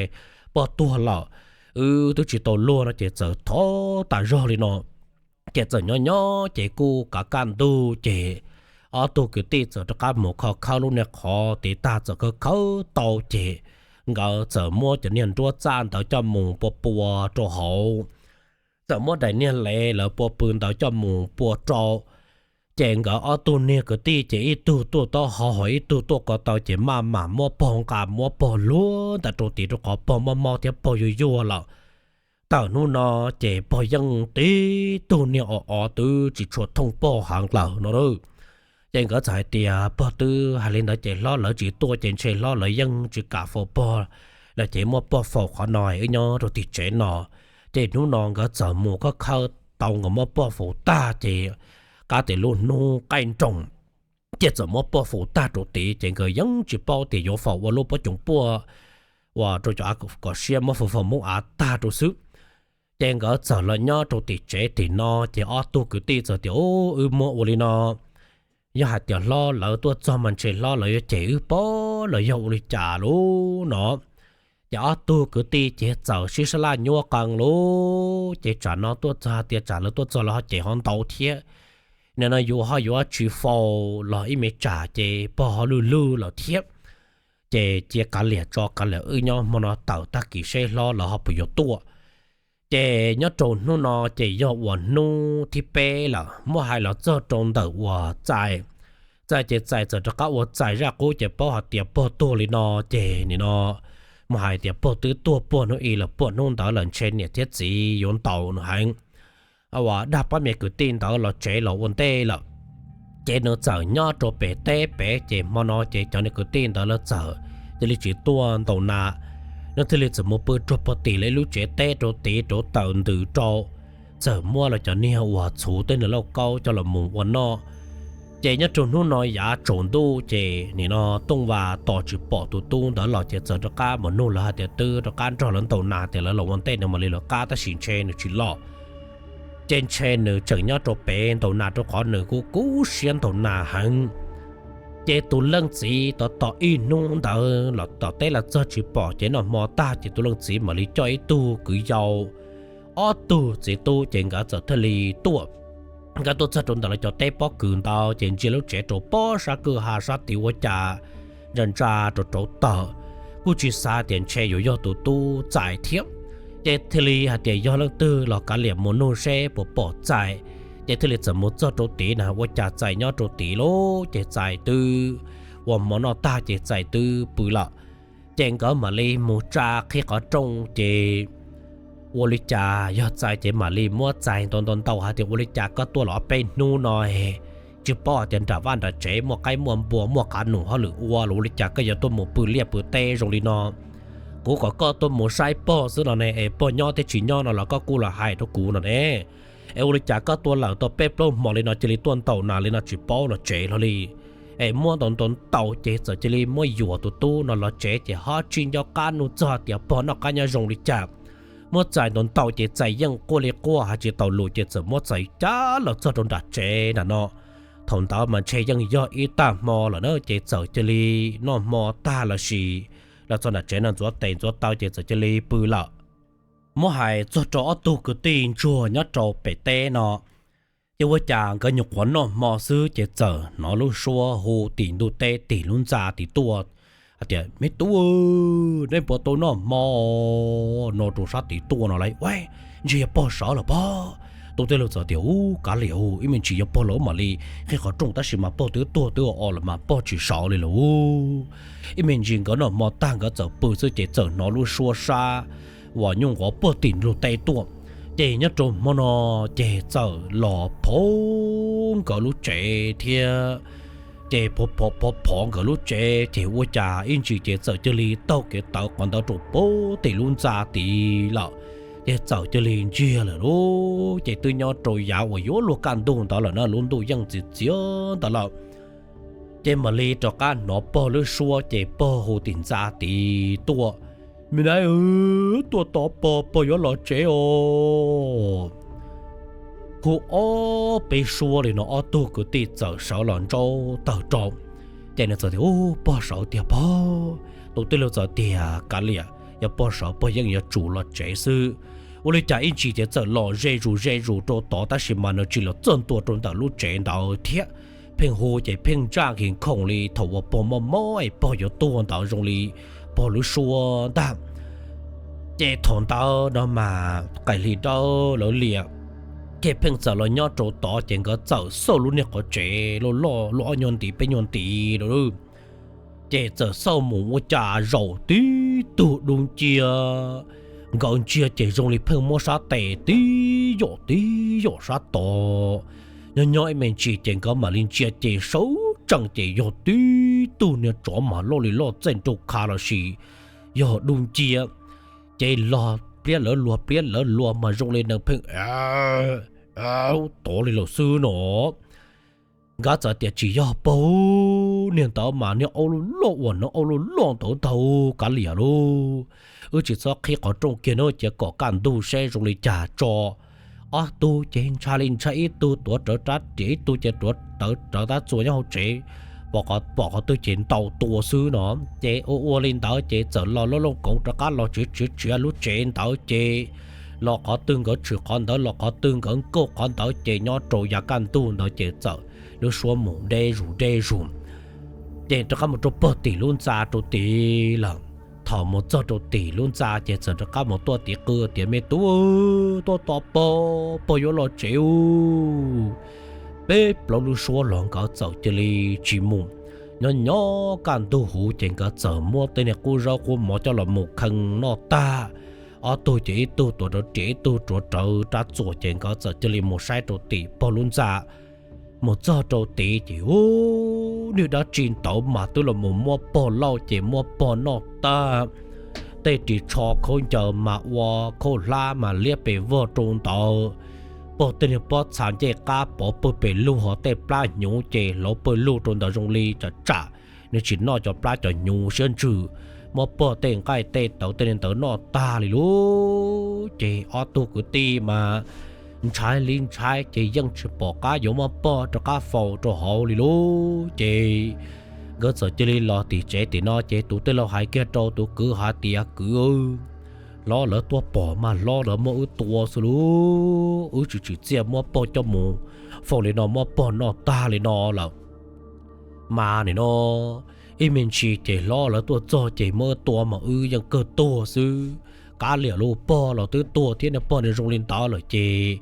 pog tuag lawm, wb twb tsis tau luag no. Ces txawm thov tas zog li no. Ces txawm nyob nyob ces kuj kav kaj ntug ces ob tug kwv tij txawm rov qab mus kho khawb lub niag qhov tid tag, txawm khawb khawb tau ces nkawd txawm muab cov niag nruab txaj ntawd coj mus pua pua rau hauv. Txawm muab daim niag lev lawv pua pw ntawd coj mus pua rau. Ces nkawd ob tug niag kwv tij ces ib tug tuaj taub hau ho ib tug tuaj ko taw ces maj mam muab pog nqa muab pog luag ntawm rau tid rau qhov pog mob mob thiab pog yuag yuag lawm. Tawm hnub no ces pog yeej tib tug niag o o twb tsis tshua thooj pog heev lawm no. Ces nkawd txawm hais tias, Pog twb hais li ntawd ces hlob lawv tsis tuaj ces ntshe hlob lawv yeej tsis kam faus pog lawm ces muab pog faus qhov no, wb nyob rau tim tsev no. Ces hnub no nkawd txawm mus khawb khawb tau nkawd muab pog faus tag ces qab tias lub hnub qaij nroos ces txawm muab pog faus tag rau tid ces nkawd yeej tsis paub tias yuav faus ua lub pob coos puaj uas rau cov av kom siab muab faus faus mus av tag rau xwb. Ces nkawd txawm los nyob rau tim tsev tim no ces ob tug kwv tij txawm tias, Ub, wb muab ua li no, yog hais tias hlob lawv tuaj txog mas ntshe hlob lawv yuav cem wb pob los yog ua li cas lauj no. Ces ob tug kwv tij ces txawm sib sab laj nyuaj qee lauj, ces tsam no tuaj txog tias tsam lawv tuaj txog lawv ho cem ho ntau thiab. Nim no yus ho yuav tsis faus los ib me tsam ces pog ho lwj lwj lawm thiab. Ces cia kav liam tso, kav liam wb nyob hmo no tawm tag kis seb hlob lawv ho puas yuav tuaj. Ces nyob rau hnub no ces yog uas hnub thib peb lawm, muab hais los txog rau ntawm uas txais, txais ces txais txawm rov qab ua txais zaj qub ces paub hais tias pog tuag li no. Ces nim no muab hais tias pog twb tuag puag hnub i lawm, puag hnub ntawd lawm ntshe niam thiab txiv yuav ntaus nws heev. Uas dag pab me kwv tij ntawd los tsev los ua ntej lawm. Ces nws txawm nyob rau pem teb pem ces hmo no ces cov niag kwv tij ntawd lawv txawm cia li tsis tuaj ntaus nas. Nws thiaj li txawm mus pw rau puag tim lawv lub tsev teb rau tid rau tawm ntws rau, txawm muab los cov niag uas txhuv tej nws lauj kaub coj los mus ua noj. Ces nyob rau hnub no yav tsaus ntuj ces nim no Tooj Vas tos tsis pom tus tub ntawd los ces txawm rov qab mus nug lawv hais tias twb rov qab nrog lawv ntaus nas tias lawv los ua ntej no mam li lawv qab tab sis ntshe nws tsis los. Ces ntshe nws tseem nyob rau pem ntaus nas rau qhov nws kuj kub siab ntaus nas heev. Ces tus leej txiv tos tos ib hnub ntawd los tom teb los txog tsis pom ces noj hmo tag ces tus leej txiv mam li coj ib tug kwv yau, ob tug txiv tub ces nkawd txawm thiaj li tuaj. Nkawd tuaj txog rau ntawm lawv cov teb pob kws ntawd ces ntsia lub tsev rau pob sab kwj ha sab tid ua cas ntsa ntsa rau rauv taws, kuj tsis xav tias ntshe yuav yog tus tub txais thiab. Ces thiaj li hais tias yog leej twg los kav liam mus nug seb puas pom txais. Ces thiaj li txawm mus txog rau tid na ua cas txais nyob rau tid lauj, ces txais twb ua hmo noj tag ces txais twb pw lawm. Ces nkawd mam li mus tsa qhib qhov rooj ces ua li cas yog txais ces mam li muab txais ntau ntau ntau hais tias ua li cas koj tuaj los ob peb hnub no tsis paub hais tias nram vaj nram tsev muaj qaib muaj npua muaj qav num hauj lwm ua los ua li cas koj yuav tuaj mus pw liaj pw teb zoo li no. Kuv kom koj tuaj mus saib pog xwb no ne es pog nyob thiab tsis nyob no los koj kuj los hais rau kuv no ne. Es ua li cas koj tuaj lawm tau peb plaub hmo li no cia li tuaj ntaus nas li no tsis paub los tsev hlo li. Es muab ntau ntau ntau ces txawm cia li muab yuam tus tub no los tsev ces ho tsis nco qab nug txog tias pog noj qab nyob zoo li cas. Muab txais ntau ntau ces txais yeej quaj li quaj hais tsis tau lus ces txawm muab txais cab los txog rau nram tsev nram no. Thaum ntawd mas ntshe yeej yog ib tag hmo lawm na ces txawm cia li noj hmo tag los sis los txog nram tsev no ntxuav tes ntxuav taw ces txawm cia li pw lawm. Muab hais txog rau ob tug kwv tij ntsuag nyob rau pem teb no, Ces ua cas nkawd nyuam qhuav noj hmo xwb ces txawm hnov lub suab hu tim ntug teb tim lub ntxa tim tuaj tias, Me tub, neb puas tau noj hmo no rau sab tim tuaj no lauj? Ua, ntsis yog pog sawv lawm pob. Tus tij laug txawm tias, Ub, kav liam, ib me ntsis yog pog los mam li qhib qhov rooj, tab sis mas pog twb tuag twb o lawm mas pog tsis sawv li lawm. Ib me ntsis nkawd noj hmo tag nkawd txawm pw xwb ces txawm hnov lub suab sab uas nyuj nquav puag tim ntug teb tuaj. Ces nyob rau hmo no ces txawm los phov nkawd lub tsev thiab. Ces phov phov nkawd lub tsev ces ua cas ib ntsis ces txawm cia li taug kev tawv qhov ntawd rau puag tim lub ntxa tid lawm. Ces txawm cia li ntsiag lawm lauj. Ces twb nyob rau yav uas yuav luag kaj ntug ntawd lawm na, lub ntuj yeej txias txias ntawd lawm. Ces mam li rov qab hnov pog lub suab ces pog hu tim ntxa tid tuaj, Me nab, tuaj tos pog, pog yuav los tsev os. Hu ob peb suab li no ob tug kwv tij txawm sawv los ntsaub tawm rau. Ces nws txawm tias, Ub, pog sawv tiag pog. Tus tij laug txawm tias, Kav liam, yog pog sawv pog yeej yuav tsum los tsev xwb. Ua li cas ib ntsis ces txawm los ze zus ze zus rau tod tab sis mas nws tsis los txog ntua rau ntawm lub tsev ntawd thiab. Pheej hu ces pheej ntsaj nkig khoom li thaum uas pog mob mob es pog yuav tuag ntawd zoo li pog lub suab ntag. Ces thaum ntawd no mas qaim hli dawb lawv liam, ces pheej txawm los nyob rau tod ces nkawd txawm xauj lub niag qhov tsev loj loj ob nyuag ntiv peb nyuag ntiv lawm. Ces txawm xauj mus ua cas zaum tib tug dub ncia, nkawd ntsia ces zoo li pheej muab sab tes tib yom tib yom sab tod. Nyob nyob ib me ntsis ces nkawd mam li ntsia ces sawv tsees ces yog tib tug niag tsov mas loj li loj txaij nraug kha los sis yog dub ncia, ces log pliab lawv luag pliab lawv luag mas zoo li neeg pheej tod li lawm xwb no. Nkawd txawm tias, Tsis yog pog, niag ntawd mas niag aub loj loj uas nws aub loj loj ntawd ntag kav liam lauj. Wb tsis txhob qhib qhov rooj kiag no cia kom kaj ntug seb zoo li cas tso. Ob tug ces ntshai li ntshai, ib tug tuav rawv rab riam, ib tug ces tuav rawv rab txuas nyob hauv tsev, pom qhov twg ces ntaus tua xwb no. Ces ua ua li ntawd ces txawm los lub looj koov rov qab los tsis tsis tsiav lub tsev ntawd ces los qhov twg nkawd tshwm qhov ntawd, los qhov twg nkawd nkauj qhov ntawd ces nyob rau yav kaj ntug ntawd ces txawm lub suab mus deb zus deb zus. Ces rov qab mus rau pog tim lub ntxa rau tid lawm. Thaum mus txog rau tim lub ntxa ces txawm rov qab mus tuaj tiv qw tias, Me tub, tuaj tos pog, pog yuav los tsev ub. Peb plaub lub suab los nkawd txawm cia li tsis mus. Nyob nyob kaj ntug huv ces nkawd txawm muab tej niag qub zaub qub mov coj los mus khee noj tag, ob tug ces ib tug tuav rawv riam, ib tug tuav rawv rab txuas ces nkawd txawm cia li mus saib rau tim pog lub ntxa. Mus txog rau tid ces ub, niag dab tsi ntawd mas twb los mus muab pog lauj ces muab pog noj tag. Tej ris tsho khaub ncaws mas ua khaub hlab mas liab pes vog rau ntawd. Pog tej niag pob txha ncej qab pov pawg pes lug, ho tej plab hnyuv ces hlauv pawg lug rau ntawd zoo li tsam tsam nws tsis noj cov plab cov hnyuv siab ntsws. Muab pog tej nqaij tej tawv tej li ntawd noj tag li lub ces ob tug kwv tij mas ntshai li ntshai ces yeej tsis pom qab yuav muab pog rov qab faus rau hauv li lub ces nkawd txawm cia li los tim tsev tim no ces tus tij laug hais kiag rau tus kwv hais tias, Kwv, hlob lawv tuaj pom mas hlob lawv muab wb tua xwb lub, wb tsis tsim txiaj muab pog coj mus faus li no, muab pog noj tag li no lawm. Mas nim no ib me ntsis ces hlob lawv tuaj txog ces muab wb tua mas wb yeej kawg tuag xwb. Kav liam lauj, pog los twb tuag thiab, niag pog nws zoo li ntawd lawm ces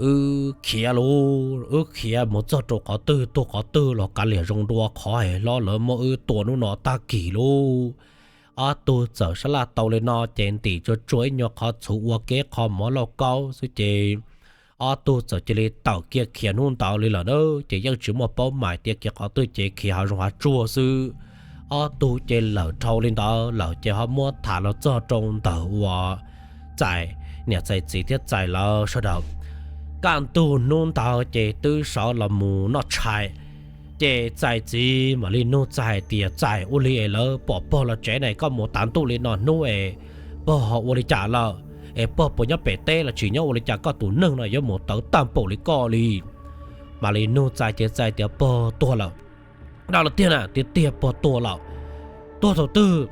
wb khiav lauj, wb khiav mus txog rau qhov twg tuag qhov twg los kav liam zoo dua qhov hlob lawv muab wb tua hnub no tag kis lauj. Ob tug txawm sab laj tau li no ces ntim tsuag tsuag ib nyuag qhov txhuv ua ke qho mov lauj kaub xwb ces ob tug txawm cia li tawm kiag khiav hnub ntawd li lawm na, ces yeej tsis muaj paub mais tias khiav qhov twg ces khiav hav zoov hav tsuag xwb. Ob tug ces lawm dhau li ntawd lawm ces ho muab tham los txog rau ntawm uas Txais niam Txais txiv thiab Txais lawv sawv daws. Kaj ntug hnub ntawd ces twb sawv los mus noj tshais, ces Txais txiv mam li nug Txais tias, Txais, ua li es lawv pom pog los tsev na, koj mus tav ntuj li no hnub es pog ho ua li cas lawm? Es pog puas nyob pem teb los tsis nyob, ua li cas koj tus neeg no yuav mus tawv tag npaum li koj li? Mam li nug Txais ces Txais tias, Pog tuag lawm. Dab los tiag na? Tiag tiag, pog tuag lawm. Tuag thaum twg?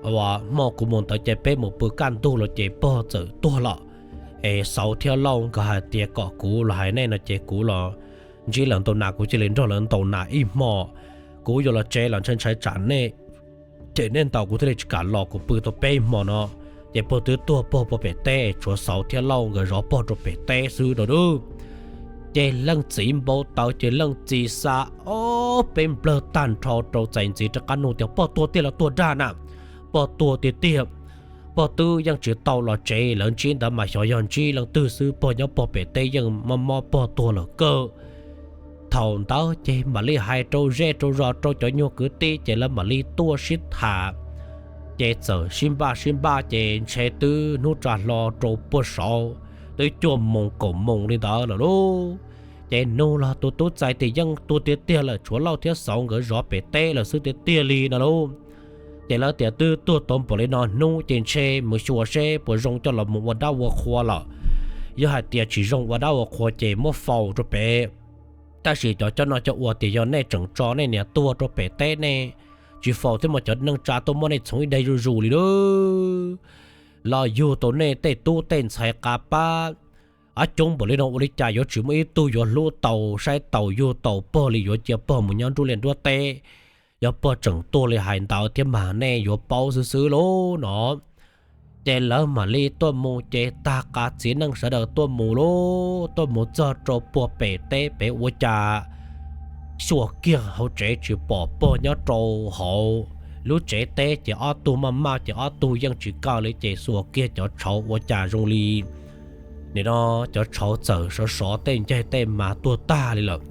Hmo kuv mus ntawd ces peb mus pw kaj ntug los ces pog txawm tuag lawm. Es Xauv thiab Lauj nkawd hais tias kom kuv los hais nej no ces kuv los ntsib lawv ntaus nas, kuv cia li nrog lawv ntaus nas ib hmo, kuv yuav los tsev los ntshai ntshai tsam nej ces nej ntaus kuv thiaj li tsis kam los, kuv pw tau peb hmo no. Ces pog twb tuag pog puag pem teb, tshuav Xauv thiab Lauj nkawd zov pog rau pem teb xwb no lauj. Ces leej txiv npau taws ces leej txiv xa ob peb nplawg tag nrho rau txais ntxiv rov qab nug tias, Pog tuag tiag los tuag dag na? Pog tuag tiag tiag. Pog twb yeej tsis tau los tsev, lawv ntsib ntawd mas xyov yog ntsib leej twg xwb, pog nyob pog pem teb yeej mob mob pog tuag lawm kawg. Thaum ntawd ces mam li hais rau zej rau zos rau cov nyuag kwv tij ces lawv mam li tuaj sib tham. Ces txawm sib npaj sib npaj ces ntshe twb hnub tsa hlo rau puag saud, twb cuaj moos kaum moos li ntawd lawm lauj. Ces nug los tus tub txais tias yeej tuag tiag tiag lawm, tshuav Lauj thiab Xauv nkawd zov pem teb lawm xwb tiag tiag li no lauj. Ces lawv tias twb tuag tau npaum li no hnub ces ntshe mus xyuas seb puas zoo coj los mus ua dab ua qhua lawm. Yog hais tias tsis zoo ua dab ua qhua ces muab faus rau pem. Tab sis cov cov no cov ua tias yog nej tseem tso nej niam tuag rau pem teb, nej tsis faus thiab mas cov neej tsa tuaj muab nej txhoov ib daim zuj zus li lauj. Los yug tau nej tej tub tej ntxhais qa pab, ab coob npaum li no ua li cas yuav tsis muaj ib tug yuav hlub tau saib taus yug tau pog li, yuav cia pog mus nyob nruab liaj nruab teb. Yog pog tseem tuag li hais ntawd thiab mas nej yuav paub xwb xwb lauj no. Ces lawv mam li tuaj mus ces tag qas txiv neej sawv daws tuaj mus lauj, tuaj mus txog rau puag pem teb pem ua cas xuas kiag hauv tsev tsis pom pog nyob rau hauv lub tsev teb, ces ob tug maj maj ces ob tug yeej tsis kaw li ces xuas kiag cov tshauv ua cas zoo li nim no cov tshauv txawm sov sov tej ncaig tej mas tuag tag li lawm.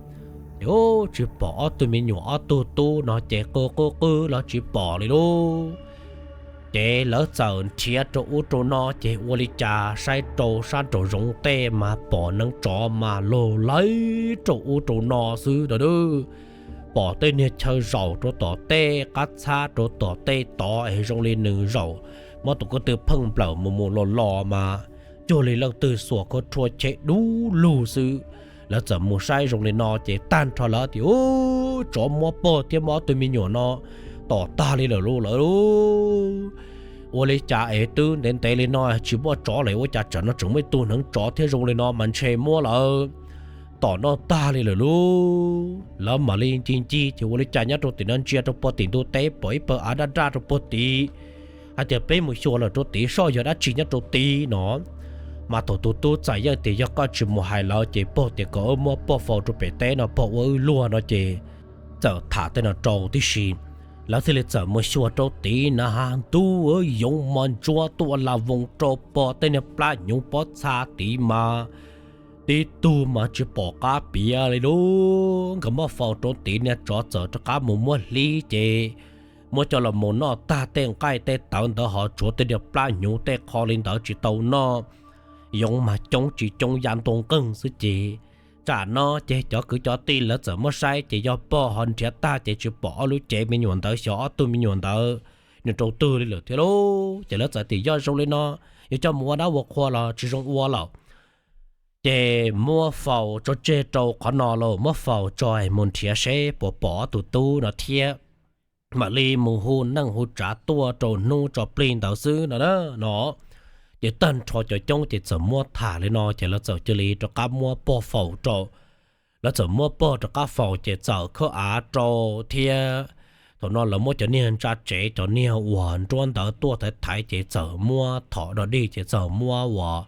Ces tsis pom ob tug me nyuam ob tug tub no ces qw qw qw los tsis pom li lauj. Ces lawv txawm nrhiav rau ub rau no ces ua li cas saib rau sab nraum zoov tej mas pom neev tsov mas lug lawv rau ub rau no xwb no. Pom tej niag chaw zaum rau tom tej qab txhab rau tom tej tod es zoo li nws zaum muab tus ko tw pheej nplawm mus mus los los mas cuag li leej twg xuas khaub rhuab cheb dub lug xwb. Lawv txawm mus saib zoo li no ces tag nrho lawv tias, Ub, tsov muab pog thiab muab ob tug me nyuam no tom tag li lawm lauj lawv. Ua li cas es twb ntev ntev li no tsis muaj tsov lawm, ua cas tsam no tseem muaj ib tug neev tsov thiab zoo li no mas ntshe muab lawv tom noj tag li lawm lauj. Lawv mam li ncig ncig ces ua li cas nyob rau tim no ntsia rau puag tim ntug teb pom ib pawg av daj daj rau puag tid, hais tias, Peb mus xyuas lawm rau tid soj yog dab tsi nyob rau tid no. Mas thaum tus tub txais yeej tias, Yog koj tsis mus hais lawv ces pog tias kom wb muab pog faus rau pem teb no, pog ua wb luag no ces txawm tham tej no rau tib si. Lawv thiaj li txawm mus xyuas rau tid na has, ntuj, yoov mos ntsuab tuaj la voos rau pog tej niag plab hnyuv pob txha tid mas tib tug mas tsis pom qab piav li lauj. Nkawd muab faus rau tid, niag tsov txawm rov qab mus muab hlib ces muab coj los mus noj tag tej nqaij tej tawv ntawd ho tshuav tej niag plab hnyuv tej qho li ntawd tsis tau noj. Yoov mas coob tsis coob ya ntua nqeeg xwb ces tsam no ces cov kwv cov tij lawv txawm muab saib ces yog pog ho nrhiav tag ces tsis pom ob lub cev me nyuam ntawd, xyov ob tug me nyuam ntawd nws rau twg li lawm thiab lauj. Ces lawv txawm tias, Yog zoo li no, yuav coj mus ua dab ua qhua los tsis zoo ua lawm. Ces muab faus tso tseg rau qhov no lauj, muab faus tso es mus nrhiav seb puas pom ob tug tub no thiab. Mam li mus hu neej hu tsav tuaj rau hnub tso plig ntawd xwb no no. Ces tag nrho cov coob ces txawm muab tham li no ces lawv txawm cia li rov qab muab pog faus rau. Lawv txawm muab pog rov qab faus ces txawm khawb av rau thiab. Thaum no lawv muab cov niag ntsa tsev, cov niag uas nruab ntawd tuaj thaiv thaiv ces txawm muab thom dog dig ces txawm muab uas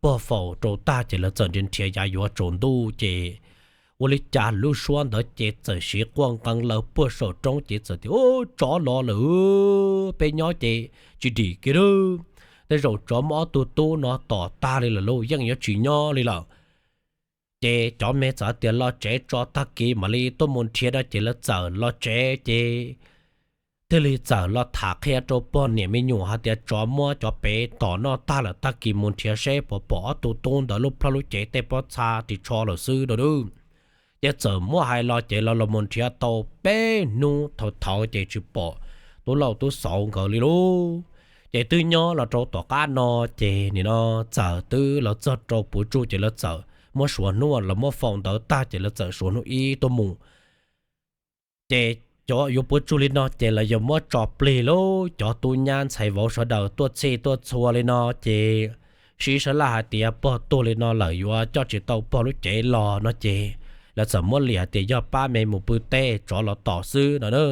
pog faus rau tag ces lawv txawm nrhiav nrhiav yav yuav tsaus ntuj ces ua li cas lub suab ntawd ces txawm siv quaj nqee lawm puag saum roob ces txawm tias, Ub, tsov los lawm, peb nyob ces tsis dim kiag lauj. Tej zaum tsov muab ob tug tub no tom tag li lawm lauj, yeej yuav tsis nyob li lawm. Ces cov me txawm tias, Los tsev tso, tag kis mam li tuaj mus nrhiav no. Ces lawv txawm los tsev ces thiaj li txawm los tham qhia rau pog niam me nyuam hais tias tsov muab cov pem tom noj tag lawm, tag kis mus nrhiav seb puas pom ob tug tub ntawd lub plhaub lub cev tej pob txha ris tsho lawm xwb no. Ces txawm muab hais los ces los los mus nrhiav tau peb hnub thaum thaud ces tsis pom tub Lauj tub Xauv nkawd li lauj. Ces twb nyob los rau tom qab no ces nim no txawm twb los txog rau puv tsuj ces lawv txawm muab suav hnub, lawv muab faus ntawd tag ces lawv txawm suav hnub ib tuaj mus. Ces cov yuav puv tsuj li no ces lawv yuav muab tso plig lauj, cov tub nyab ntxhais vauv sawv daws tuaj txhij tuaj txhua li no ces sib sab laj hais tias pog tuag li no lawm yuav coj tsis tau pog lub cev los no ces lawv txawm muab liam tias yog pab me mus pw teb tsov los tom xwb no na,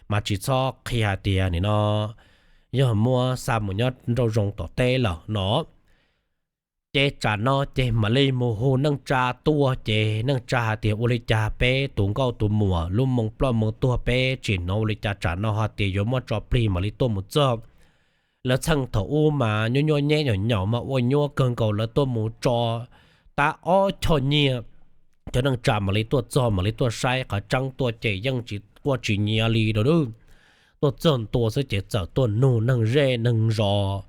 mas tsis txhob qhia hais tias nim no yog muab xa mus nyob nraum zoov tom teb lawm no. Ces tsam no ces mam li mus hu neej tsa tuaj ces neej tsa hais tias ua li cas peb tus nkauj tus muam lub moo ploj moo tuag peb tsis hnov ua li cas, tsam no hais tias yuav muab tso plig mam li tuaj mus txog. Lawv txheej thaum ub mas nyuaj nyuaj nyeb nyaum nyaum mas ua nyuab kawg nkaus, lawv tuaj mus tso tab ob choj nyiaj. Cov neej tsa mam li tuaj txog mam li tuaj saib qhov tseeb tuaj ces yeej tsis quaj tsis nyiav li no. Tuaj txog ntua xwb ces txawm tuaj nug neeg zej neeg zos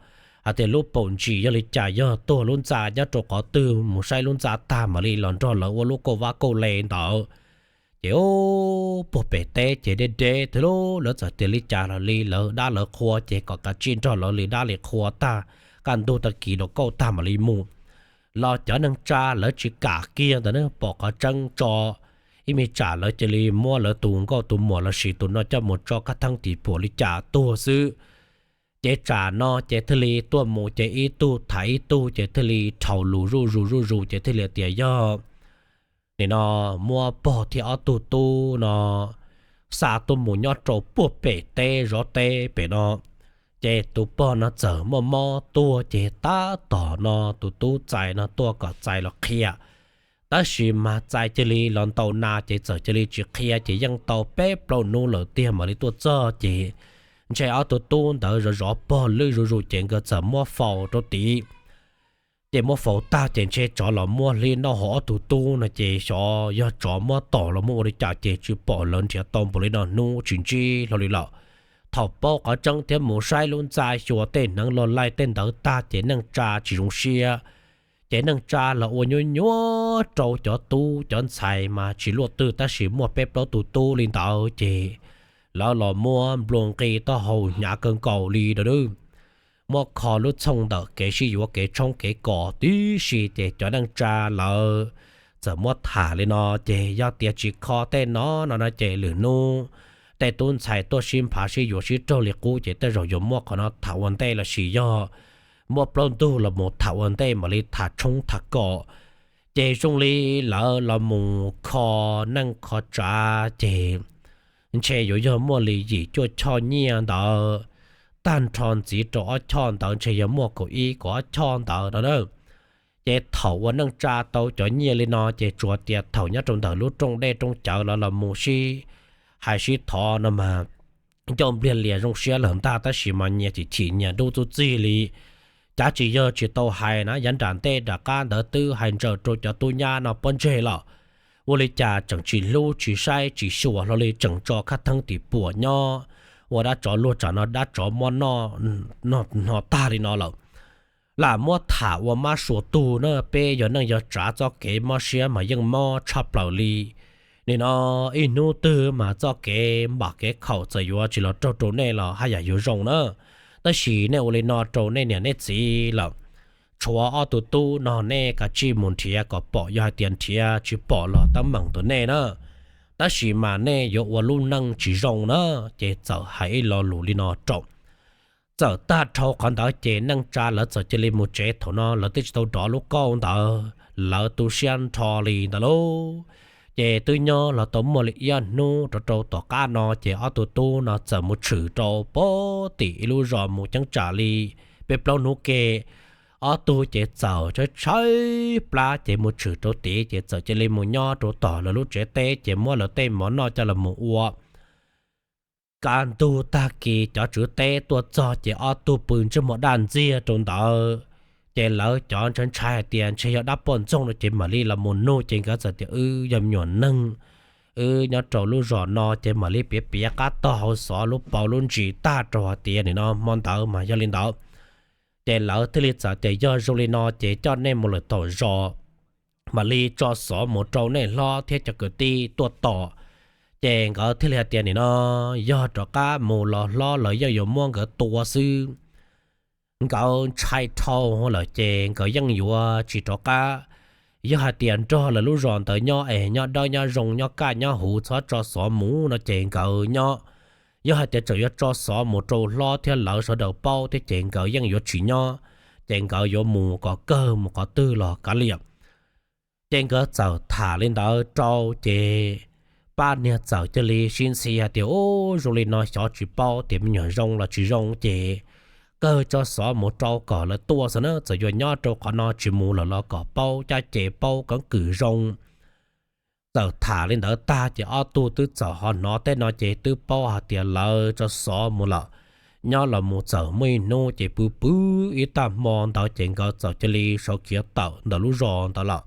hais tias lub paum ntsis yog li cas, yog tuag lub ntxa nyob rau qhov twg, mus saib lub ntxa tag mam li los nrog lawv ua lub kauj vab kauj le ntawd. Ces puag pem teb ces deb deb thiab lub, lawv txawm tias li cas los li lawv dab lawv qhua ces kom kav tsij nrog lawv li dab li qhua tag, kaj ntug tag kis los kauj tag mam li mus. Los cov neej tsa lawv tsis kam kiag ntawd ne, pom qhov tseeb tso, ib me tsam lawv cia li muab lawv tus nkauj tus muam los sis tus no coj mus tso kaj theeb tim puam li cas tuag xwb. Ces tsam no ces thiaj li tuaj mus ces ib tug tham ib tug ces thiaj li dhau lus zuj zus zuj zus ces thiaj li tias yog nim no muab pog thiab ob tug tub no xa tuaj mus nyob rau puag pem teb zov teb pem no. Ces tus pog no txawm muaj mob tuag ces tab tom no tus tub txais no tuaj kom txais los qhia. Tab sis mas txais cia li los ntaus nas ces txawm cia li tsis qhia ces yeej tau peb plaub hnub lawm tiag mam li tuaj txog ces ntshe ob tug tub ntawd zov zov pog lwj zuj zus ces nkawd txawm muab faus rau tid. Ces muab faus tag ces ntshe tsov los muab hlib noj hauv ob tug tub no ces xyov yog tsov muab tom los muab ua li cas ces tsis pom lawv nrhiav tau npaum li no hnub tsis ntsib hlo li lawm. Thaum paub qhov tseeb thiab mus saib lub ntxa xyuas tej hneev loj laij tej ntawd tag ces neej tsa tsis zoo siab. Ces neej tsa los ua nyuab nyuab rau cov tub cov ntxhais mas tsis luaj twg tab sis muaj peb plaub tug tub li ntawd ces lawv los muab nplua nqi taub hau hnyav kawg nkaus li no. Muab kho lub txhooj ntawm kev sib yuav kev tshoob kev kos tib si ces cov neej tsa lawv txawm muab tham li no ces yog tias tsis kho tej no no no ces lwm hnub tej tub ntxhais tuaj sib nphav sib yuav sib raug li qub ces tej zaum yuav muab qhov no tham ua ntej los sis yog muab plaub ntug los mus tham ua ntej mam li tham tshoob tham kos. Ces zoo li lawv los mus kho neej kho tsav ces ntshe yuav yog muaj li yim cuaj choj nyiaj ntawd, tag nrho ntxiv rau ob choj ntawd ntshe yog muaj kaum ib kaum ob choj ntawd no na. Ces thaum uas neej tsa tau cov nyiaj li no ces tsuas tias thaum nyob rau ntawm lub rooj dej rooj cawv los los mus sib hais sib thov no mas ncauj npliag lias zoo siab lawm ntag tab sis mas nyias chim chim nyias dub txuj txig li. Cav tsis yog tsis tau hais na, yav nram ntej nram qab ntawd twb hais ntsaws rau cov tub nyab no pob ntseg lawm. Ua li cas tseem tsis hlub tsis saib tsis xyuas hlo li, tseem tso khab theeb tim puam nyob ua dab tsov luag tsam no dab tsov mob noj hno tag li no lawm. Lam muab tham ua mab sua tug na, peb yog neej yog tsav txoj kev mob siab mas yeej mob tshaj plaws li. Nim no ib hnub twg mas txoj kev npam kev khaum txawm yuav tsis los raug rau nej los haj yam yuav zoo na. Tab sis nej ua li no rau nej niam nej txiv lawm, tshuav ob tug tub no nej kav tsij mus nrhiav kom pom, yog hais tias nrhiav tsis pom los teeb meem ntawm nej na. Tab sis mas nej yuav ua lub neej tsis zoo na. Ces txawm hais ib lo lus li no rau. Txawm tag dhau qhov ntawd ces neej tsa lawv txawm cia li mus tsev. Thaum no lawv twb tsis tau rov lub kauj ntawd, lawv tu siab nrho li ntawd lauj. Ces twb nyob los tau muaj li ib ob hnub rov rau tom qab no ces ob tug tub no txawm mus tshwm rau pem tim ib lub zos mus cheeb tsam li peb plaub hnub ke. Ob tug ces txawm tshaib tshaib plab ces mus tshwm rau tid ces txawm cia li mus nyob rau tom lawv lub tsev teb ces muab lawv tej mov noj coj los mus ua. Kaj ntug tag kis cov tswv teb tuaj txog ces ob tug pw ntsej muag daj ntxiag rau ntawd. Ces lawv cov ntshai ntshai hais tias ntshe yog dab poj ntxoog no ces mam li los mus nug ces nkawd txawm tias wb yog me nyuam neeg, wb nyob rau lub zos no ces mam li piav piav qab tog hauv xov lub paus lub ntsis tag rau hais tias nim no hmo ntawd mas yog li ntawd. Ces lawv thiaj li txawm tias yog zoo li no ces coj nej mus lawm tom zos, mam li tso xov mus rau nej hlob thiab cov kwv tij tuaj tos. Ces nkawd thiaj li hais tias nim no yog rov qab mus los hlob lawv yeej yuav muab nkawd tua xwb. Nkawd ntshai dhau lawm ces nkawd yeej yuav tsis rov qab. Yog hais tias nrog lawv lub zos ntawd nyob es nyob dawb nyob zoo nyob kaj nyob huv txhob tso xov mus no ces nkawd nyob. Yog hais tias tseem yuav tso xov mus rau hlob thiab lawv sawv daws paub thiab ces nkawd yeej yuav tsis nyob. ces nkawd yuav mus kom kawg mus qhov twg los kav liam. Ces nkawd txawm tham li ntawd rau ces pab niag txawm cia li sib ntxhi hais tias, Ub, zoo li no xyov tsis paub tias me nyuam zoo los tsis zoo ces kawg tso xov mus rau kom lawv tuaj xwb na, txawm yuav nyob rau qhov no tsis mus lawm los kom paub caj ces paub keeb kwm zoo. Txawm tham li ntawd tag ces ob tug twb txawm ho hnov tej no ces twb paub hais tias lawv tso xov mus lawm. Nyob los mus txawm muaj ib hnub ces pw pw ib tag hmo ntawd ces nkawd txawm cia li sawv khiav tawm ntawm lub zos ntawd lawm.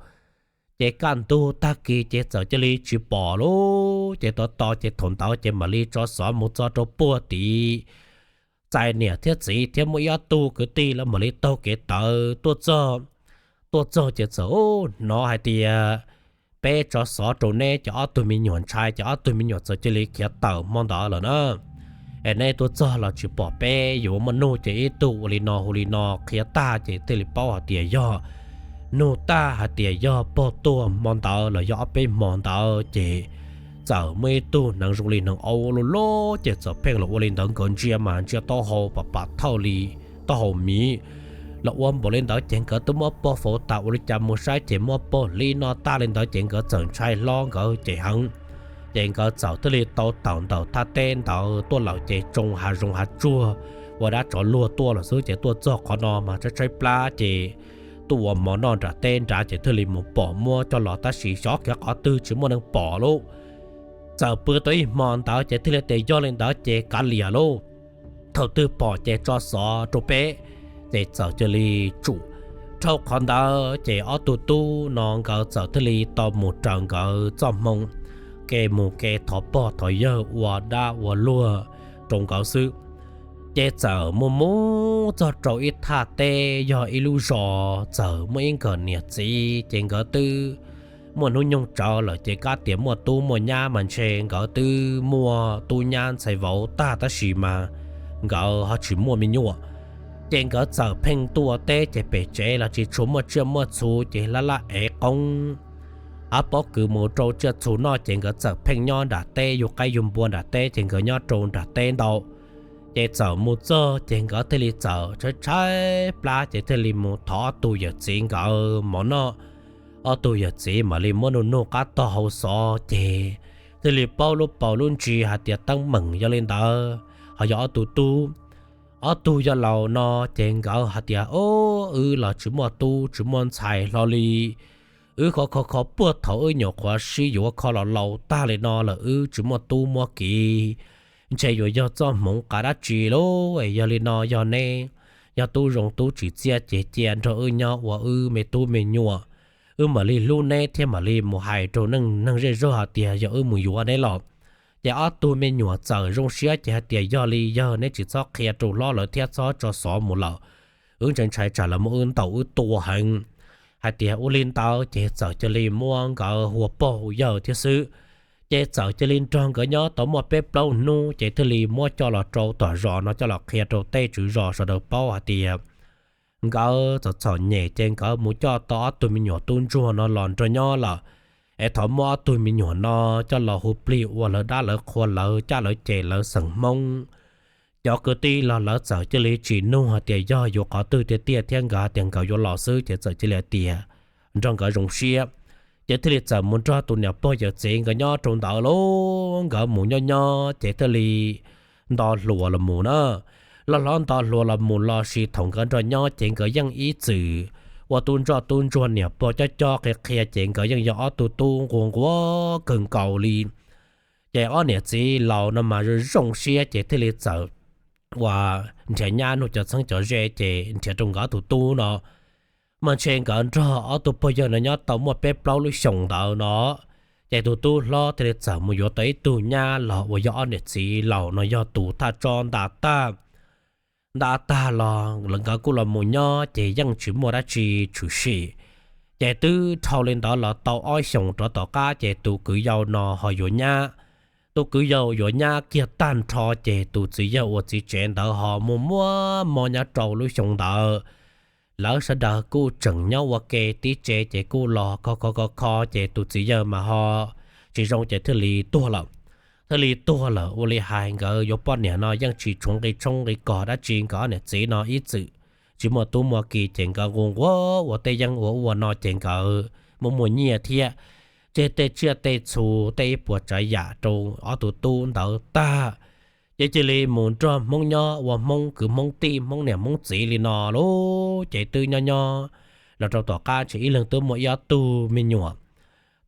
Ces kaj ntug tag kis ces txawm cia li tsis pom lauj. Ces tos tos ces thaum ntawd ces mam li tso xov mus txog rau puag tim txais niam thiab txiv thiab muaj ib ob tug kwv tij lawv mam li taug kev tawv tuaj txog. Tuaj txog ces txawm hnov hais tias, Peb tso xov rau neb ces ob tug me nyuam ntshai ces ob tug me nyuam txawm cia li khiav tawm hmo ntawd lawm na. Es neb tuaj txog los tsis pom peb, yuav muaj nug ces ib tug ua li no hu li no qhia tag ces thiaj li paub hais tias yog nug tag hais tias yog pog tuag hmo ntawd los yog ob peb hmo ntawd ces txawm muaj ib tug hneev zoo li hneev aub loj loj ces txawm pheej los ua li ntawd, nkawd ntsia mas ntsia taub hau pam pam thawj li taub hau miv los ua npaum li ntawd ces nkawd twb muab pog faus tas ua li cas mus saib ces muab pog hlib noj tag li ntawd ces nkawd txawm ntshai hlob nkawd ces heev. Ces nkawd txawm thiaj li tau tawm ntawm thaj teb ntawd tuaj lawm ces tsoo hav zoov hav tsuag ua dab tsov luag tuaj lawm xwb ces tuaj txog qhov no mas tshaib tshaib plab ces tuaj ua mov noj nram teb nrad ces thiaj li mus pom muab coj los tab sis xyov khiav qhov twg tsis muaj neeg pom lauj. Txawm pw tau ib hmo ntawd ces thiaj li tias yog li ntawd ces kav liam lauj, thaum twg pom ces tso xov rau peb. Ces txawm cia li tsum. Dhau qhov ntawd ces ob tug tub no nkawd txawm thiaj li tau mus raws nkawd txoj hmoo, ke mus ke thov pog thov yawg ua dab ua luag rau nkawd xwb. Ces txawm mus mus txog rau ib thaj teb yog ib lub zos txawm muaj ib nkawm niam txiv ces nkawd twb muaj hnub nyoog tsawv lawm ces kab tias muaj tub muaj nyab mas ntshe nkawd twb muaj tub nyab ntxhais vauv tag tab sis mas nkawd ho tsis muaj me nyuam. Ces nkawd txawm pheej tuaj teb ces pem tsev los tsis tshua muaj tsiaj muaj txhu ces laj laj ev qoob av pob kws mus rau tsiaj txhu noj ces nkawd txawm pheej nyob nram teb yug qaib yug npua nram teb ces nkawd nyob rau nram teb ntau. Ces txawm mus txog ces nkawd thiaj li txawm tshaib tshaib plab ces thiaj li mus thov ob tug yawm txiv nkawd mov noj. Ob tug yawm txiv mam li muab nug nug qab tog hau xov ces thiaj li paub lub paus lub ntsis hais tias teeb meem yog li ntawd ho yog ob tug tub. Ob tug yog laus no ces nkawd hais tias, Ob, wb los tsis muaj tub tsis muaj ntxhais hlo li. Wb kho kho kho puag thaum wb nyuam qhuav sib yuav kho los laus tag li no lawm wb tsis muaj tub muaj kiv, ntshe yuav yog txoj hmoov qab dab tsi lauj. Yog li no yog neb yog tub zoo tub tsis txiaj ces cia nrog wb nyob ua wb me tub me nyuam. Wb mam li hlub neb thiab mam li mus hais rau neeg neeg zej zog hais tias yog wb mus yuav neb los. Ces ob tug me nyuam txawm zoo siab ces hais tias, Yog li yawg, neb tsis txhob qhia rau hlob lawv thiab txhob tso xov mus lawm. Wb ntshai ntshai tsam lawv muab wb ntaus wb tua heev. Hais tias ua li ntawd ces txawm cia li muab nkawd hu pog hu yawg thiab xwb. Ces txawm cia li nrog nkawd nyob tau muaj peb plaub hnub ces thiaj li muab coj los rau tom zos no coj los qhia rau tej tswv zos sawv daws paub hais tias nkawd txom txom nyem ces nkawd mus coj tau ob tug me nyuam tub ntsuag no los nrog nyob lawm. Es thov muab ob tug me nyuam no coj los hu plig ua lawv dab lawv qhua lawv caj lawv ces lawv xeem Hmoob. Cov kwv tij los lawv txawm cia li tsis nug hais tias yog yuav qhov twg tiag tiag thiab nkawd hais tias nkawd yuav los xwb ces txawm cia li hais tias nrog nkawd zoo siab. Ces thiaj li txawm mus nrog tus niam pog yawm txiv nkawd nyob rau ntawd lauj. Nkawd mus nyob nyob ces thiaj li nto hluas los mus na. Loj hlob nto hluas los mus los sis thaum nkawd nrog nyob ces nkawd yeej ib txwm ua tub ntsoj tub ntsuag niam pog cob cob qhia qhia ces nkawd yeej yog ob tug tub nquag nquag kawg nkaus li. Ces ob niam txiv laus no mas zoo zoo siab ces thiaj li txawm ua nrhiav nyab nug cov txheeb cov ze ces nrhiav rau nkawd ob tug tub no. Mas ntshe nkawd nrog ob tug pog yawg no nyob tau muaj peb plaub lub xyoos ntawd no, ces tus tub hlob thiaj li txawm mus yuav tau ib tug nyab los uas yog ob niam txiv laus no yog tus thaj tso nta tag. Nta tag los nkawd kuj los mus nyob ces yeej tsis muaj dab tsi tshwm sim. Ces twb dhau li ntawd los tau ob xyoos rov tom qab ces tus kwv yau no ho yuav nyab. Tus kwv yau yuav nyab kiag tag nrho ces tus txiv yawg uas txiv tsev ntawd ho muaj muaj mob nyob rau lub xyoo ntawd. Lawv sawv daws kuj tseem nyob ua ke tib tsev ces kuj los kho kho kho kho ces tus txiv yawg mas ho tsis zoo ces thiaj li tuag lawm. Thiaj li tuag lawm ua li hais nkawd yuav poj niam no yeej tsis tshuav nqi tshoob nqi kos dab tsi, nkawd ob niam txiv no ib txwm tsis muaj tub muaj ki ces nkawd nqus nquag ua tej yeeb ua ua no ces nkawd muaj muaj nyiaj thiab, tseg tej tsiaj tej txhu tej ib puas tsav yam rau ob tug tub ntawd tag. Ces cia li mus nrog Hmoob nyob ua Hmoob kwv Hmoob tij Hmoob niam Hmoob txiv li no lauj. Ces twb nyob nyob los rau tom qab ces ib leeg twb muaj ib ob tug me nyuam.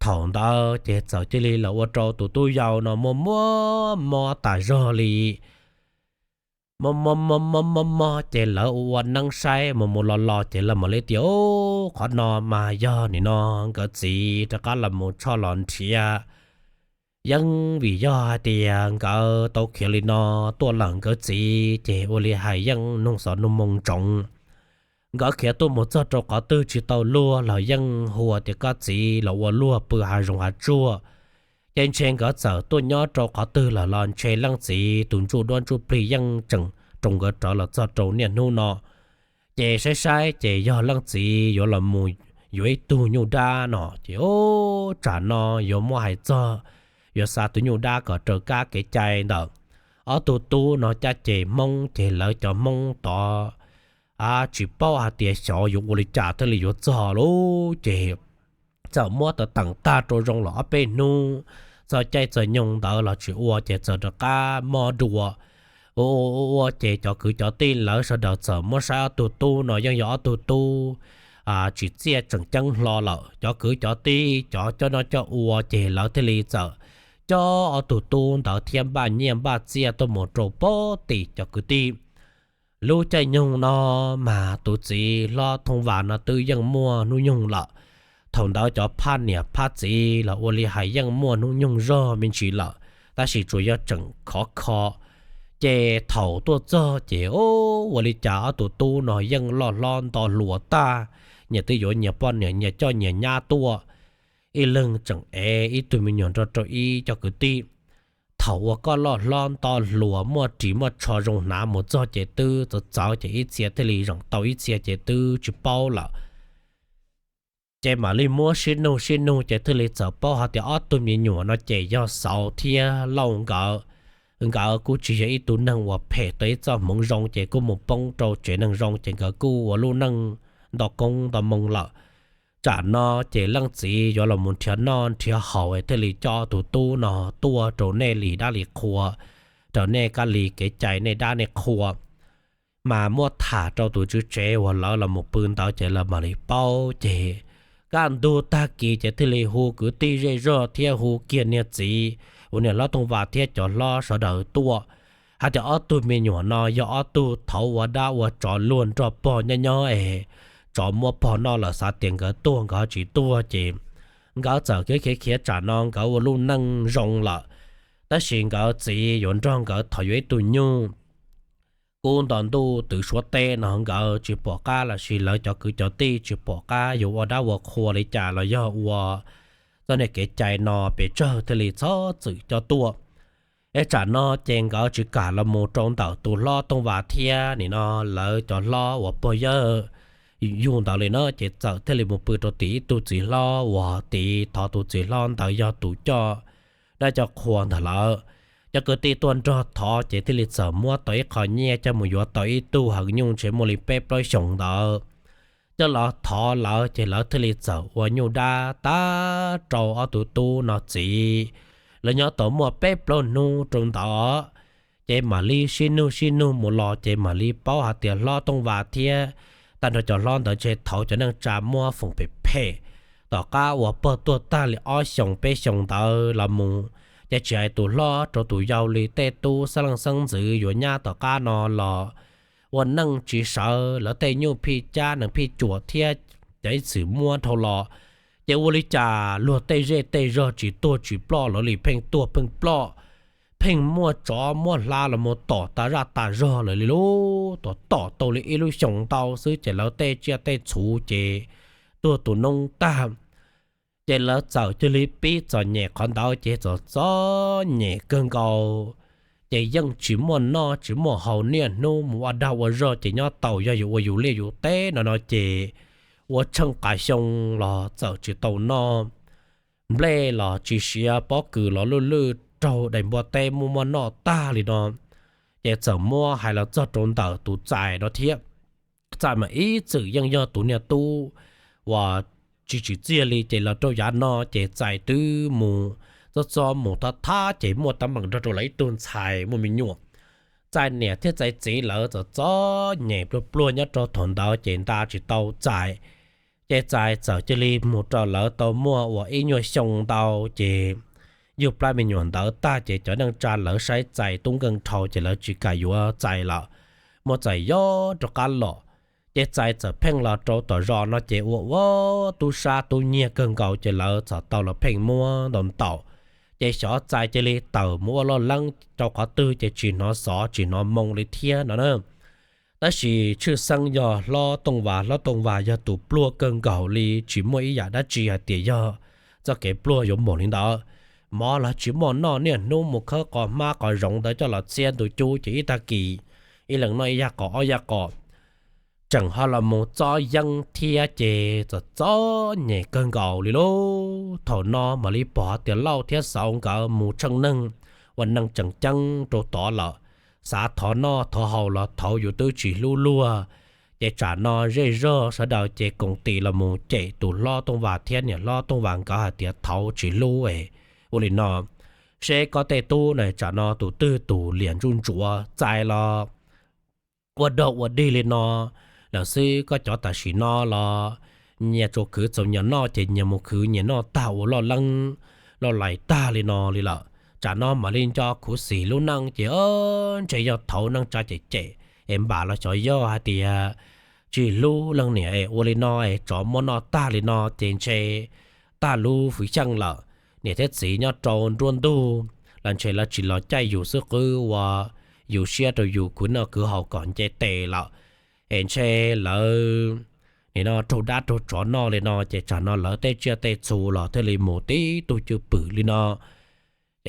Thaum ntawd ces txawm cia li los ua rau tus tub yau no muaj muaj mob tas zog li. Mob mob mob mob mob mob ces lawv ua ua neeb saib mus mus los los ces lawv mam li tias, Qhov no mas yog nim no nkawd txiv rov qab los mus tshoj los nrhiav yeeb, vim yog hais tias nkawd tau khiav li no tuaj lawm nkawd txiv ces ua li hais yeej nug xov nug moo ntsoov. Nkawd khiav tuaj mus txog rau qhov twg tsis tau luag los yeej hu tias koj txiv los ua luag pw hav zoov hav tsuag. Ces ntshe nkawd txawm tuaj nyob rau qhov twg lawm los ntshe leej txiv tus ntsuj duab ntsuj plig yeej tseem roos nkawd rawv los txog rau niaj hnub no. Ces saib saib ces yog leej txiv yuav los mus yuav ib tug nyuj dab no ces, Ub, tsam no yuav muab hais txog yuav xa tus nyuj dab kom raws kab kev cai ntawm ob tug tub no caj ces Hmoob ces lawv cov Hmoob tod tsis paub hais tias xyov yuav ua li cas thiaj li yuav txog lauj. Ces txawm muab teem tag rau zoo los ob peb hnub, txog caij txog nyoog ntawd los tsis ua ces txawm rov qab mob dua. Ua ua ces cov kwv cov tij lawv sawv daws txawm muab saib ob tug tub no yeej yog ob tug tub tsim txiaj tseem ceeb hlo lawm. Cov kwv cov tij cov coj noj coj ua ces lawv thiaj li txawm coj ob tug tub ntawd thiab npaj nyiaj npaj txiaj tuaj mus rau pem tim cov kwv tij. Lub caij nyoog no mas tus txiv hlob Thooj Vas no twb yeej muaj hnub nyoog lawm. Thaum ntawd cov phaj niam phaj txiv los ua li hais yeej muaj hnub nyoog zog me ntsis lawm, tab sis tsuas yog tseem khov kho. Ces thaum tuaj txog ces ua li cas ob tug tub no yeej loj hlob nto hluas tag, nyias twb yuav nyias poj niam nyias coj nyias nyab tuaj, ib leeg tseem ev ib tug me nyuam nrog rau ib cov kwv tij. Thaum uas koj loj hlob nto hluas muaj ris muaj tsho zoo hnav mus txog ces twb txawv txawv ces ib txhia thiaj li zeem tau ib txhia ces twb tsis paub lawm. Ces mam li muab sib nug sib nug ces thiaj li txawm paub hais tias ob tug me nyuam no ces yog Xauv thiab Lauj nkawd. Nkawd kuj tsis yog ib tug neeg uas phem, tau ib txoj hmoov zoo ces kuj mus poob rau tsev neeg zoo ces nkawd kuj ua lub neej nto koob nto moo lawm. Tsam no ces leej txiv yuav los mus nrhiav noj nrhiav haus thiaj li coj tus tub no tuaj rau nej li dab li qhua, rau nej kab li kev cai nej dab nej qhua. Mas muab tham rau tus tswv tsev uas lawv los mus pw ntawd ces lawv mam li paub ces kaj ntug tag kis ces thiaj li hu kwv tij zej zog thiab hu kiag niag txiv uas niam hlob Tooj Vas thiab cov hlob sawv daws tuaj hais tias ob tug me nyuam no yog ob tug thaud ua dab ua tsov luag nrog pog nyob nyob es tsov muab pog noj lawm, xav tias nkawd tuag nkawd tsis tuag ces nkawd txawm khiav khiav khiav tsam no nkawd ua lub neej zoo lawm. Tab sis nkawd txiv yuav nrog nkawd thov yuav ib tug nyuj. Kub nto ntuj twv suab teb no nkawd tsis pom qab los sis lawv cov kwv cov tij tsis pom qab yuav ua dab ua qhua li cas los yog ua txoj niag kev cai no pes tsawg thiaj li txhob txwm coj tuaj. Es tsam no ces nkawd tsis kam los mus rau ntawm tus hlob Tooj Vas thiab nim no lawv cov hlob uas pog yawg yug ntawd li na, ces txawm thiaj li mus pw rau tim ib tug txiv hlob uas tid thov tus txiv hlob ntawd yog tus coj dab coj qhua ntawd lawm. Cov kwv tij tuaj nrog thov ces thiaj li txawm muab tau ib qho nyiaj coj mus yuav tau ib tug heev nyuj ntshe muaj li peb plaub xyoos ntawd coj los thov lawv ces lawv thiaj li txawm ua nyuj dab tab rau ob tug tub no txiv. Lawv nyob tau muaj peb plaub hnub rau ntawd ces mam li sib nug sib nug mus los ces mam li paub hais tias hlob Tooj Vas thiab tag nrho cov hlob ntawd ntshe thaud cov neej tsa muab foom phem phem. Tom qab uas pog tuag tag li ob xyoos peb xyoos ntawd los mus ces tsis hais tus hlob rau tus yau li tej tub xeeb leej xeeb ntxwv yuav nyab tom qab no los ua neej tsis sawv, lawv tej nyuj phij cab nees phij cuam thiab cov ib txwm muab dhau los. Ces ua li cas luag tej zej tej zog tsis tuag tsis ploj, lawv li pheej tuag pheej ploj, pheej muaj tsov muab hla los mus tom tas zaj tas zog lawm li lub tom tom tau li ib lub xyoos ntau xwb ces lawv tej tsiaj tej txhu ces tuag tu noob tag. Ces lawv txawm cia li pib txom nyem qhov ntawd ces txom txom nyem kawg nkaus. Ces yeej tsis muaj noj tsis muaj haus, niaj hnub mus ua dag ua zog ces nyob tau yog yus ua yus liaj yus teb no no ces ua tsheej qas xyoo los txawm tsis tau noj. Nplej los tsis siav, pob kws los lwj lwj, raug daim npua teb muaj muaj noj tag li no. Ces txawm muab hais los txog rau ntawm tus txais no thiab. Txais mas ib txwm yeej yog tus niag tub uas tsis tsim txiaj li, ces los rau yav no ces Txais twb mus txog txog mus thab thab ces muaj teeb meem nrog rau lawv ib tug ntxhais muaj me nyuam. Txais niam thiab Txais txiv lawv txom txom nyem pluag pluag nyob rau thaum ntawd ces nta tsis tau Txais. Ces Txais txawm cia li mus rau lawv tau muaj ua ib nyuag xyoo ntau ces yug plab me nyuam ntawd tag ces cov neej tsa lawv saib Txais tub nkeeg dhau ces lawv tsis kam yuav Txais lawm. Muab Txais yog rov qab los, ces Txais txawm pheej los rau tom zos no ces ua ua tub sab tub nyiag kawg nkaus ces lawv txawm tau los pheej muab ntaus ntaus. Ces xyov Txais cia li tawm mus ua loj leeb rau qhov twg ces tsis hnov xov tsis hnov moo li thiab no na. Tab sis tshwj xeeb yog hlob Tooj Vas, hlob Tooj Vas yog tus pluag kawg nkaus li, tsis muaj ib yam dab tsi hais tias yog txoj kev pluag yuav mus li ntawd. Mov los tsis muaj noj, niaj hnub mus khawb qos hmab qos zoov ntawd coj los txhiab ntu cub ces ib tag kis ib leeg noj ib yaj qos ob yaj qos. Tseem ho los mus txob yeeb thiab ces txom txom nyem kawg nkaus li lauj. Thaum no mam li pom tias Lauj thiab Xauv nkawd mus tsheej neeg ua neeg tseem ceeb rau tod lawm, xav thov noj thov haus los thaum yus twb tsis hlub luag. Ces tsam no zej zog sawv daws ces koom tis los mus cem tus hlob Tooj Vas thiab niam hlob Tooj Vas nkawd hais tias thaum tsis hlub es ua li no, seb koj tej tub na tsam no tus twg tus liam ntsuj ntsuav Txais los ua dog ua dig li no, lawm xwb koj cov tam sim no los nyias tsuas khwv txaus nyias noj ces nyias mus khwv nyias noj tag ua loj leeb loj lais tag li no li lawm. Tsam no mam li nco khuv xim lub neej ces ntshe yog thaum neej tsa cem cem es npam los xyov yog hais tias tsis hlub leej niam es ua li no es tsov muab noj tag li no ces ntshe tag lub hwv xyeej lawm. Niam thiab txiv nyob rau nruab ntug los ntshe lawv tsis los caij yus xwb qwb ua yus siab rau yus khwv noj khwv haus kom nce tes lawm. Es ntshe lawv nim no raug dab raug tsov noj li no ces tsam no lawv tej tsiaj tej txhu los thiaj li mus tib tug cwj pwm li no,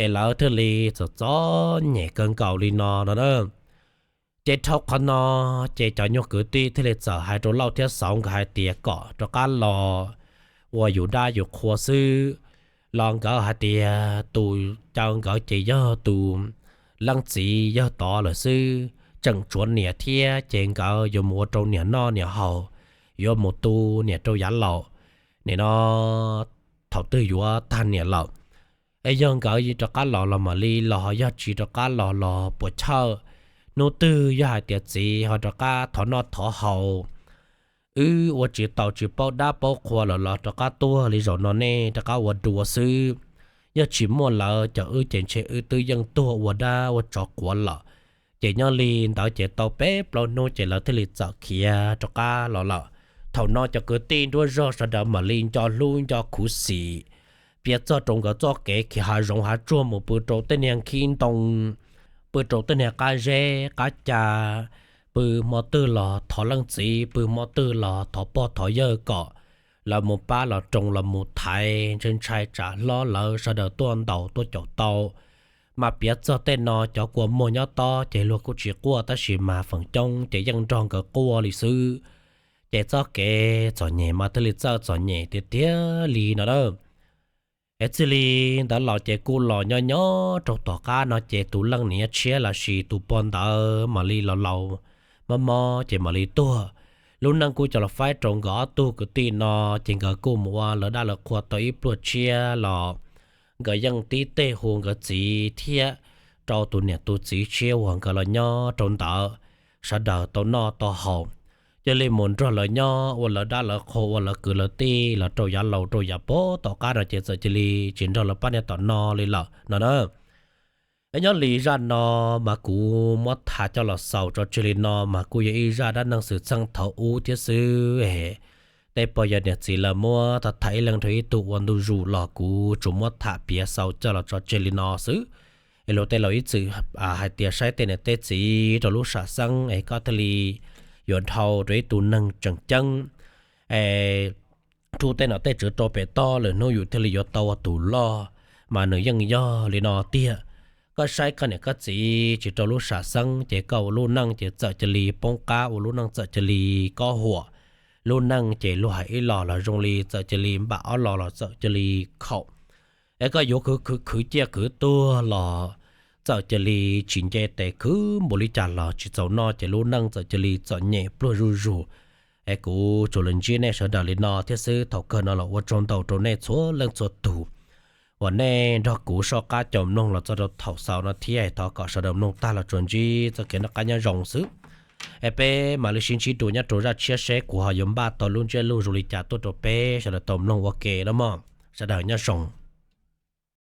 es lawv thiaj li txom txom nyem kawg nkaus li no no na. Ces dhau qhov no ces cov nyuag kwv tij thiaj li txawm hais rau Lauj thiab Xauv nkawd hais tias kom rov qab los ua yus dab yus qhua xwb. Los nkawd hais tias tus caw nkawd ces yog tus leej txiv yawg tod lawm xwb, tseem tshuav niam thiab ces nkawd yuav mus ua rau niam noj niam haus, yuav mus tu niam rau yav laus, nim no thaum twg yuav tag niam lawm es yog nkawd rov qab los los mam li los, ho yog tsis rov qab los los puas chawj. Hnub twg yog hais tias txiv ho rov qab thov noj thov haus, wb ua tsis tau tsis paub dab paub qhua lawm los rov qab tuaj li zaum no nej rov qab ua dua xwb. Yog tsis muaj lawv cov wb ces ntshe wb twb yeej tuag ua dab ua tsov quav lawm. Ces nyob li ntawd ces tau peb plaub hnub ces lawv thiaj li txawm khiav rov qab los lawm. Thaum no cov kwv tij nruab zog sawv daws mam li nco hlub nco khuv xim, piav txog rau nkawd txoj kev khiav hav zoov hav tsuag mus pw rau tej niag nkhib ntoo, pw rau tej niag qab zeb qab ca, pw hmo twg los thov leej txiv, pw hmo twg los thov pog thov yawg kom lawv mus pab los roos los mus thaiv, ntshai ntshai tsam hlob lawv sawv daws tuaj ntaus tuaj caum tau. Mas piav txog tej no cov kua muag nyob tob ces luag kuj tsis quaj tab sis mas feem coob ces yeej nrog nkawd quaj li xwb. Ces txoj kev txom nyem mas thiaj li txawj txom nyem tiag tiag li no na. Es txij li ntawd los ces kuj los nyob nyob rau tom qab no ces tus leej niam tshiab los sis tus pog ntawd mam li los laus mob mob ces mam li tuag. Lub neej kuj coj los faib rau nkawd ob tug kwv tij no, ces nkawd kuj mus ua lawv dab lawv qhua tau ib pluag tshiab los nkawd yeej tib teg hu nkawd txiv thiab rau tus niam tus txiv tshiab uas nkawd los nyob rau ntawd, sawv daws tau noj tau haus, cia li mus nrog lawv nyob ua lawv dab lawv qhua ua lawv kwv lawv tij los rau yav laus rau yav puag tom qab no ces txawm cia li tsis nrog lawv pab niag tom no li lawm no na. Nyob li zaj no mas kuv muab tham coj los xaus tso tseg li no mas kuj yog ib zaj dab neeg xwm txheej thaum ub thiab xwb. Tej pog yawg niam txiv lawv muab tham tham ib leeg rau ib tug ua ntu zus los kuv tsuas muab tham piav xaus coj los tso tseg li no xwb. Es luag tej laus ib txwm hais tias saib tej niam tej txiv rau lub sam xeeb es koj thiaj li yuav dhau rau ib tug neeg tseem ceeb. Es rub tej nom tej tswv rau pem toj lwm hnub yus thiaj li yuav tau ua tus loj, mas nws yeej yog li no tiag. Koj saib koj niam koj txiv tsis rau lub sam xeeb ces koj ua lub neej ces txawm cia li poob qab, ua lub neej txawm cia li kob huam. Lub neej ces luag hais ib los los zoo li txawm cia li npam ob los los txawm cia li khaum. Es koj yuav khwv khwv khwv ciaj khwv tuag los txawm cia li tsis nce tes khwv npaum li cas los tsis txaus noj ces lub neej txawm cia li txom nyem pluag zuj zus. Es kuv tsuas los ntsib nej sawv daws li no thiab xwb, thaum kawg no los ua tsaug ntau rau nej txhua leej txhua tus uas nej nrog kuv soj qab caum mloog los txog rau thaum xaus no thiab. Thov kom sawv daws mloog tag los tsuas ntsib txoj kev noj qab nyob zoo xwb. Es peb mam li sib ntsib dua nyob rau zaj tshiab seb kuv ho yuav npaj tau lub ntsiab lus zoo li cas tuaj rau peb sawv daws tau mloog ua ke nawb mog. Sawv daws nyob zoo.